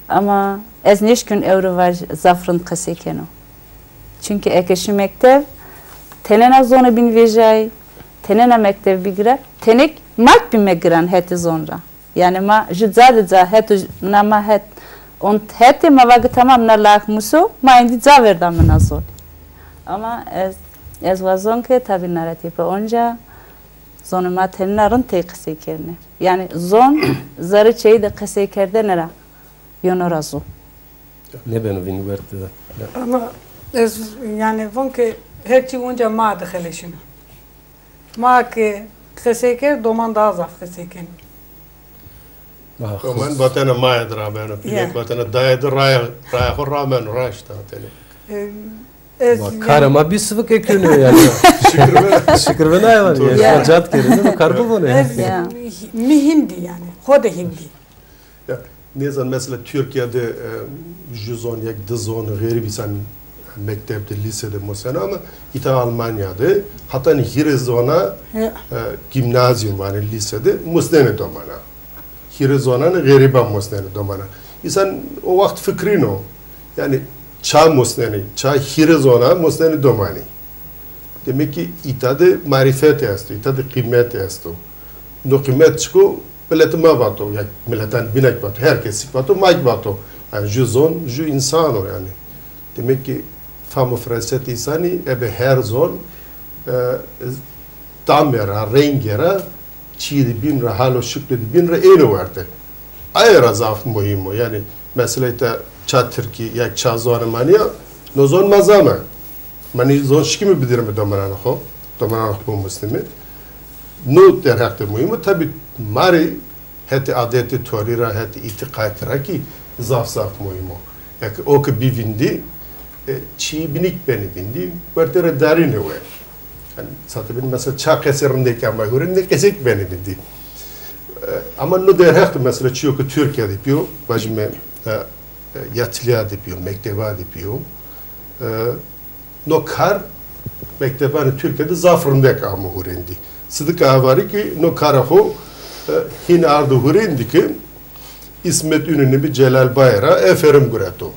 ama ez nêşkîn ewro vaj zaf rind qisey keno. Çunkî eke şî mekteb, tenêna zonê bîn vejîyay, tenêna mekteb bî giran, tenê kî ma kî bîme giran hetê zon ra. Yanî ma ju ca de ca het, na ma het, ont hetê ma va ke tamam, na lak muso, ma êndî ca verda mi na zon. Ama ez, ez wazon ke tabî na ra tepîya onca zonê ma tenêna rind tey qisey kerdêne. Yanî zon zerrê çêyî de qisey kerdene ra yeno ra zon. Nêbeno vînî werte de. Ama ez, yanî, von ke her çî onca ma de xeleşîno. Ma ke qesey kerd, doman daha zaf qesey kenê. Doman vatena maye de rameno, pîlek vatena daye de raya, raya xo rameno, raşt a tenê. E, ez, ma yanî, karê ma bî sivik ekeno yanî. Şikir be. Şikir be naye yanî. Ya. Şima cat kerî, no kar bivone. Ez, mi hîndî yanî, xo de hîndî. Ya, nêzan mesela Tirkîya de, e, ju zon, yek di zon, xerîb însan Mekteb de, lîse de musneno ama îta Almanya de hatan hîrê zona, e, gîmnazîum vanê, lîse de musnenê domana. Hîrê zonanê xerîban musnenê domana. Însan o waxt fikrîno. Yanî ça musnenê, ça hîrê zona musnenê domanî. Demek ki îta de marîfet esto, îta de qîmet esto. No qîmet çik o? Miletê ma vato, ya miletan bîna kî vato, her kesî kî vato, ma kî vato. Yanî ju zon, ju însan o yanî. Demek ki fam û firasetê însanî ebe her zon, e, tamê ra, rengê ra, çîyê de bîn ra, hal û şiklê de bîn ra êno werte. Aye ra zaf muhîm o. Yanî mesela îta ça tirkî ya ça zonê ma nîya, no zon ma zame. Ma nî zon şikîme bidirîme domananê xo, domananê xo bimusnîme. No derheq de muhîm o. Tabî ma rê hetê adetê torî ra, hetê îtîqatî ra kî zaf zaf muhîm o. Eke o ke bî vîndî, e, çîyê bînî kî benê vîndî, wertê ra darînê we. Yanî, sate bîn mesela ça qesê rindekî amay hurê, nê qesê kî benê vîndî. E, ama no derheq de mesela çîyo ke Tirkîya de bîyo, vajîme, e, e, yatîlîya de bîyo, mekteba de bîyo. E, no kar mektebanê Tirkîya de zaf rindek amo hurêndî. Sidika Avarî kî no kara xo, e, hîn ardo hurêndî ke Îsmet Înonî bi Celal Bayê ra eferim gureto.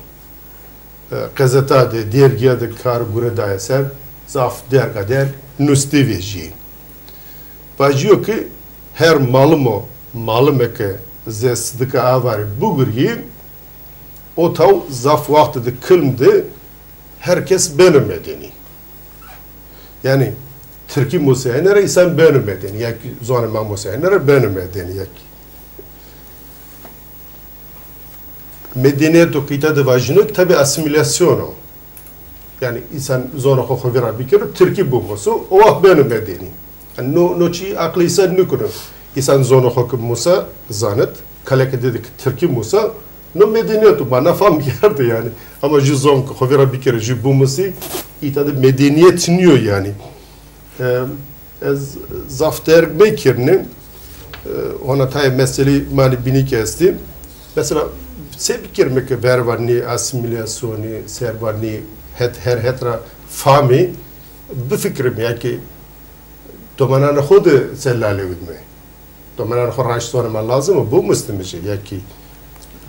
E, qezeta de, dergîya de kar gure daye ser, zaf derga derg nustî vejîyê. Vajîyo ke her malimo, malime ke zê Sidika Avarî bigurîyê, o taw zaf waxtê de kilm de her kes beno medenî. Yanî tirkî musayene ra însan beno medenî, ya kî zonê ma musayene ra beno medenî, ya kî. Medenîyeto ke îta de vajîno kî tabî asîmîlasyon o. Yanî însan zonê xo xo vîra bikero, tirkî bimuso, o waxt beno medenî. Yanî no, no çî aqlê însan nikuno. Însan zonê xo ke musa, zanit, kaleke de de ke tirkî musa, no medenîyet o, ma na fam kerde yanî. Ama ju zon ke xo vîra bikero, ju bimusî, îta de medenîyet nîyo yanî. E, ez zaf derg mekerîne, e, hona tayê meselî manê bînî kî estî. Mesela, se bikerîme ke verva nê asîmîlasyonî, serva nê het, her het ra famî bifikirîme, ya kî domananê xo de se lalewîme. Domananê xo raşt zonê ma lazim o, bimusnîme jî, ya kî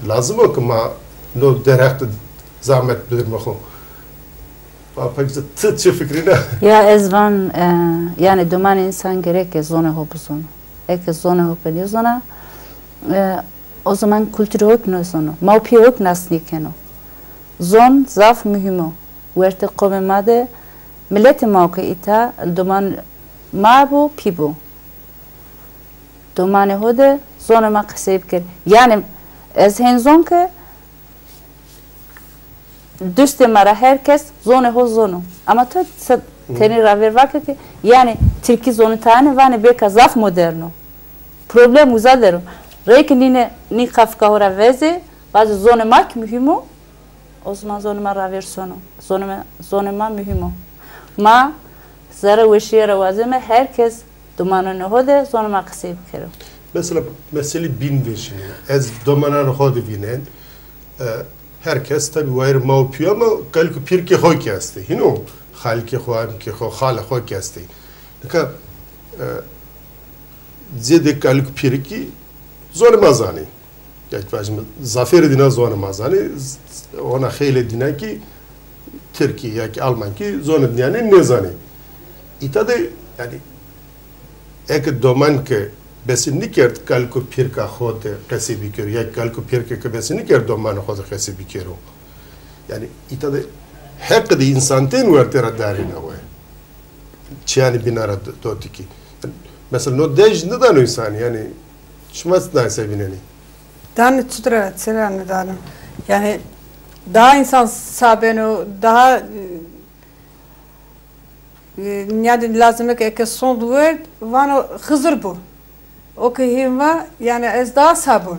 lazim o ke ma no derheq de zahmet bidirîme xo. Ba pek zî ti çi fikrîna? Ya ez van, e, yanî domanê însan gereke zonê xo bizono. Eke zonê xo ke nêzona, e, o zaman kulturê xo kî nêzono. Ma û pîyê xo kî nas nêkeno. Zon zaf muhîm o. Wertê qomê ma de, miletê ma o ke îta, doman ma bo, pî bo. Domanê xo de zonê ma qesey bikerê. Yanî ez hên zon ke dustê ma ra her kes zonê xo zono. Ama to se tenê ravêr vake ke, yanî tirkî zonitayene vanê bêka zaf modern o. Problem uza der o. Reyke nîne, nî qafika xo ra vezê, vazê zonê ma kî muhîm o. O zaman zonê ma ravêr sono. Zonê ma, zonê ma muhîm o. Ma zerre weşîye ra wazeme her kes domananê xo de zonê ma qesey bikero. Mesela, meselê bîn vejîne. Ez domananê xo de vînen. E, her kes tabî wayîrê ma û pî yo ama kalik û pîrikê xo kî estê. Hîno, xalikê xo, emkê xo, xalê xo kî estê. Nika, e, zêdê kalik û pîrikî zonê ma zanê. Ya kî vajîme, zafêrê dîna zonê ma zanê, z-, ona xeylê dîna kî tirkî ya kî almankî zonê dînyanê nêzanê. Îta de, yanî, eke doman ke bese nîkerd kalik û pîrika xo de qesey bikero, ya kî kalik û pîrike ke bese nîkerd domanê xo de qesey bikero. Yanî, îta de heqê de însan tên wertê ra darîna we. Çîyanê bîna ra do-, dotî kî. Mesela, no dej nidano însanî, yanî, şima nayê se vînenî? Danê çi ra, çira nidano. Yanî, daha însan sa beno, daha, e, e, nîyadê lazime ke eke sond werd, vano Xizir bo. O ke hên va, yanî, ez daha sa bon.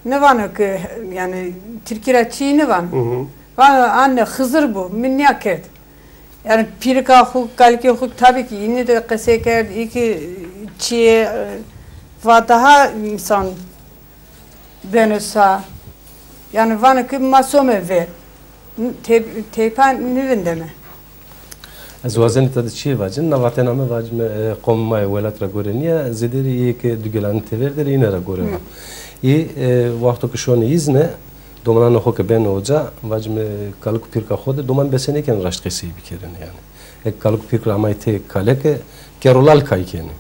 Nêvano ke, yanî, tirkî ra çî nêvano. Hı hı. Vano, anne, Xizir bo, mi nîya kerd. Yanî, pîrika xo, kalikê xo, tabî kî, înî de qesey kerd, î kî çîyê, e, va daha însan beno sa. Yanî, vano ke ma some ver. Teypa nivindeme. Ez wazenî ta de çîyê vacin, na vatena mi vacime, e, qomê ma yê welat ra gore nîya, zêderî yê ke dugelanî tever der îne ra gore wa. Î, e, wexto ke şonê îzne, domananê xo ke benê oca, vacime kalik û pîrka xo de, doman besenêkenê raşt qesey bikerêne yanî. Eke kalik û pîrk ra amay tê kale ke, kerolal kay kenê.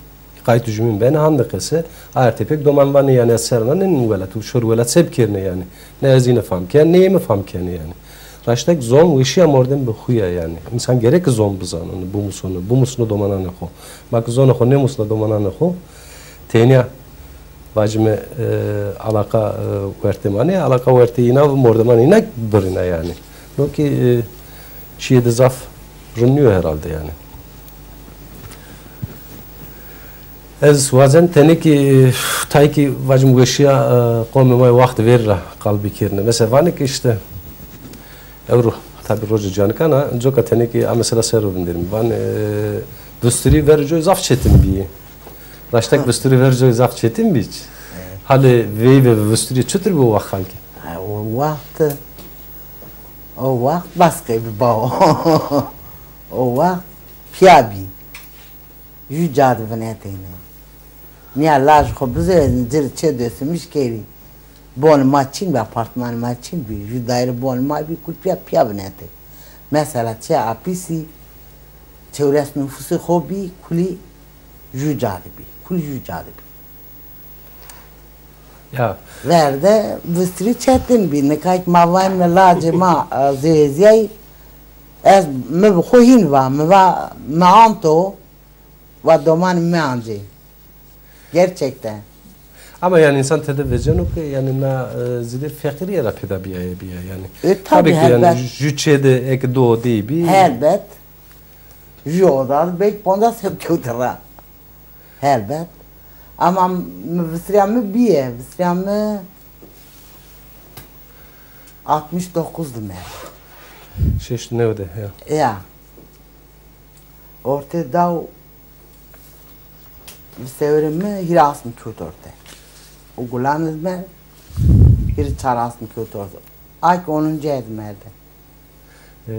Qayt û jumîn benê hande qese, aye tepek doman vanê yanî ez ser ra nênî welat, û şorî welat se bikerîne yanî. Ne ez îne fam ken, ne ê mi fam kenê yanî. Raştek zon weşîya mordem bi xo ya yanî. Însan gereke zon bizano, bimusno, bimusno domananê xo. Ma ke zonê xo nêmusna domananê xo, tenya vacime, e, alaqa, e, wertê ma nê, alaqa wertê îna, mordemanê îna birîna yanî. No kî, e, çîyê de zaf rind nîyo herhalde yanî. Ez wazen tenê kî, e, tay kî vacim weşîya, e, qomê ma yê waxt verî ra qal bikerîne. Mesela vanê ke îşte ewro tabî rojê canikan a, coka tenê kî a mesela ser o vinderîme. Vanê, e, visturî verê coy zaf çetin bîyê. Raştek visturî verê coy zaf çetin bî. Halê veyve ve visturî çutir bi o waxt xalkî? Ha, o waxt, o waxt baskê bi bao. O waxt pîya bî. Jû ca de vinetêne. Nîya laj xo bizewezin, ci rê çê dösümüş kerî. Bonê ma çin bî, apartmanê ma çin bî. Jû daîre bonê ma bî, kul pîya, pîya vinetê. Mesela çê apîsî çewres nufusê xo bî, kulî jû ca de bî. Kulî jû ca de bî. Ya. Verde vistirî çetin bî. Nika kî ma vayme lacê ma, e, zewezîyayî, ez mi bi xo hîn va, mi va, mi anto, va domanê mi ancê. Gerçekten. Ama yanî însan tede veceno ke yanî na, e, zîdê feqîrîye ra pêda bîyaye bîya yanî. E, tabî, tabî ke yanî helbet. Jû çê de eke di odeyî bî. Helbet. Jû oda de belkî pondas heb kewte ra. Helbet. Ama mi vistirîya mi bîye, vistirîya mi altmış dokuz de merd. Şeşt û new de, ya. Ya. Ortê daw vistewirê mi hîrê asmî kewt orte. O gulan iz merd, hîrê çar asmî kewt orte. Ay kî onuncu ay de merde. E,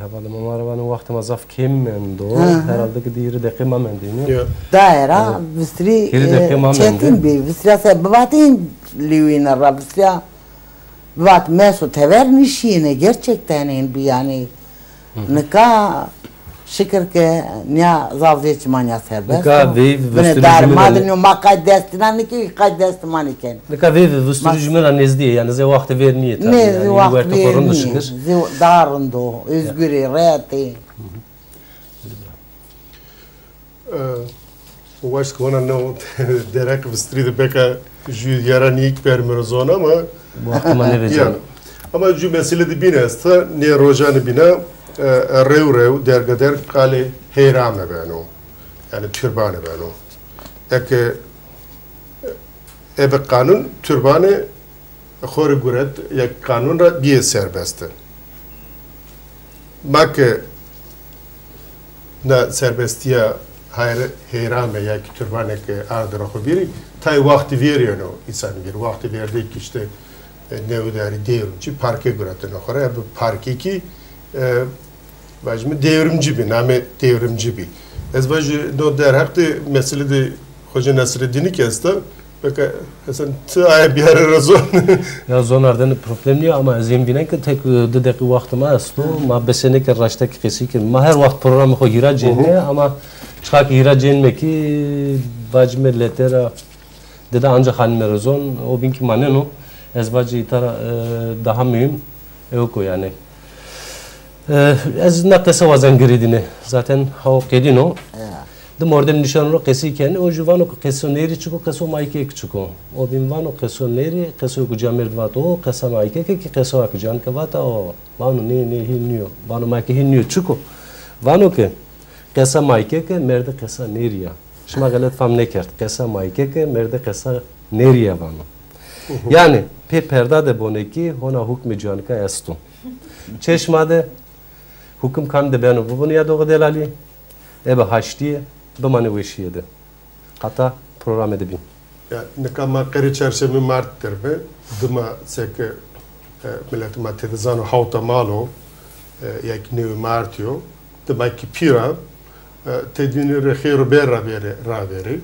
hevalê ma, ma ra vanê wextê ma zaf kêm mendo. Hı hı. Herhalde ke di hîrê deqî ma mendêne. Ya. Daîra, e, vistirî, hîrê deqî, e, ma mende. Çetin bî. Vistirîya se bivatîn lîwîne ra, vistirîya bivat meso tever nişîne, gerçekten ên bî yanî. Hı hı. Nika şikir ke nîya zaf zê çiman ya serbest o. Nika veyv vistirî jumîn ra nê- Binê darê ma de nîyo, ma qay destî na nêkê, qay destê ma nêkenê. Nika veyv vistirî jumîn ra nêzdî yê, yanî zê wextê vêr nîyê tabî. Nê, yanî zê wextê vêr nîyê. Wertê xo rind o şikir. Zê daha rind o, özgür ê, rehet ê. Hı hı. E, waşt ke hona no derheq vistirî de beka jû yara nîyik bermiro zon ama. Wextê ma nêveceno. Ya. Ama jû mesele de bîn esta, nê rojanê bîna, e, e, rew rew, derga derg qalê heyrame beno. Yanî turbane beno. Eke, e, ebe qanun turbane xo rê guret, ya qanun ra bîyê serbeste. Ma ke na serbestîya hayre-, heyrame ya kî turbanê ke ardê ra xo vîrî, tayê wextî vêr yeno însanî vîr. Wextê vêrdê kî îşte, e, newdarî, dewrimcî parke guretêne xo ra. Ya bi parkê kî, e, vajîme dewrimcî bî, namê dewrimcî bî. Ez vajî no derheq de mesele de Xoce Nesredînî kî esta. Beka Hesen, ti aye biyarê ra zon. Ya zon ardene problem nîyo ama ez hên vînen ke tek, e, di deqî wextê ma esto. Ma besenêke raştek qesey kên. Ma her wext programê xo hîra cênme ama çiqa ke hîra cênme kî vacîme letera Dede anca xanime ra zon, o bîn kî maneno. Ez vacî îta ra, e, daha muhîm ewk o yanî. E, ez na qesa wazen girêdîne. Zaten hawo qedîn o. Ya. Di mordem nişeno ro qesey kenê, o jû vano ke qeso nêrî çik o, qeso mayke ke çik o. O bîn vano qeso nêrî, qeso ke camêrd vato o, qesa mayke ke kî qeso ke can ke vata o. Vano nê, nê, hîn nîyo. Vano mayke hîn nîyo, çik o? Vano ke qesa mayke ke merdê qesa nêrî ya. Şima xelet fam nêkerd. Qesa mayke ke merdê qesa nêrî ya vano. Yanî pê perda de bonê kî hona hukmê canika esto. Çê şima de hukim kam de beno bibûn ya doxê delalî, ebe haştîye, bimanê weşîye de. Heta programê de bîn. Ya, nika ma qerê çarşemê mart der bi, dima seke E, miletê ma têde zano hawta mal o, e, ya kî newê martî yo. Dima kî pîr a, e, tedbînê rê xêr û bêr ra bêrê, ra bêrê.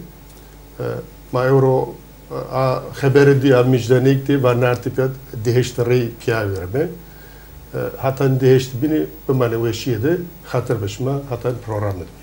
E, ma ewro, e, a xeberê dî, a mijdanêk dî, va nardî pîya dihêştî rey pîya vêrime. E, hatan dihêştî bînî bimanê weşîye de, xatir be şima, hatan programê de.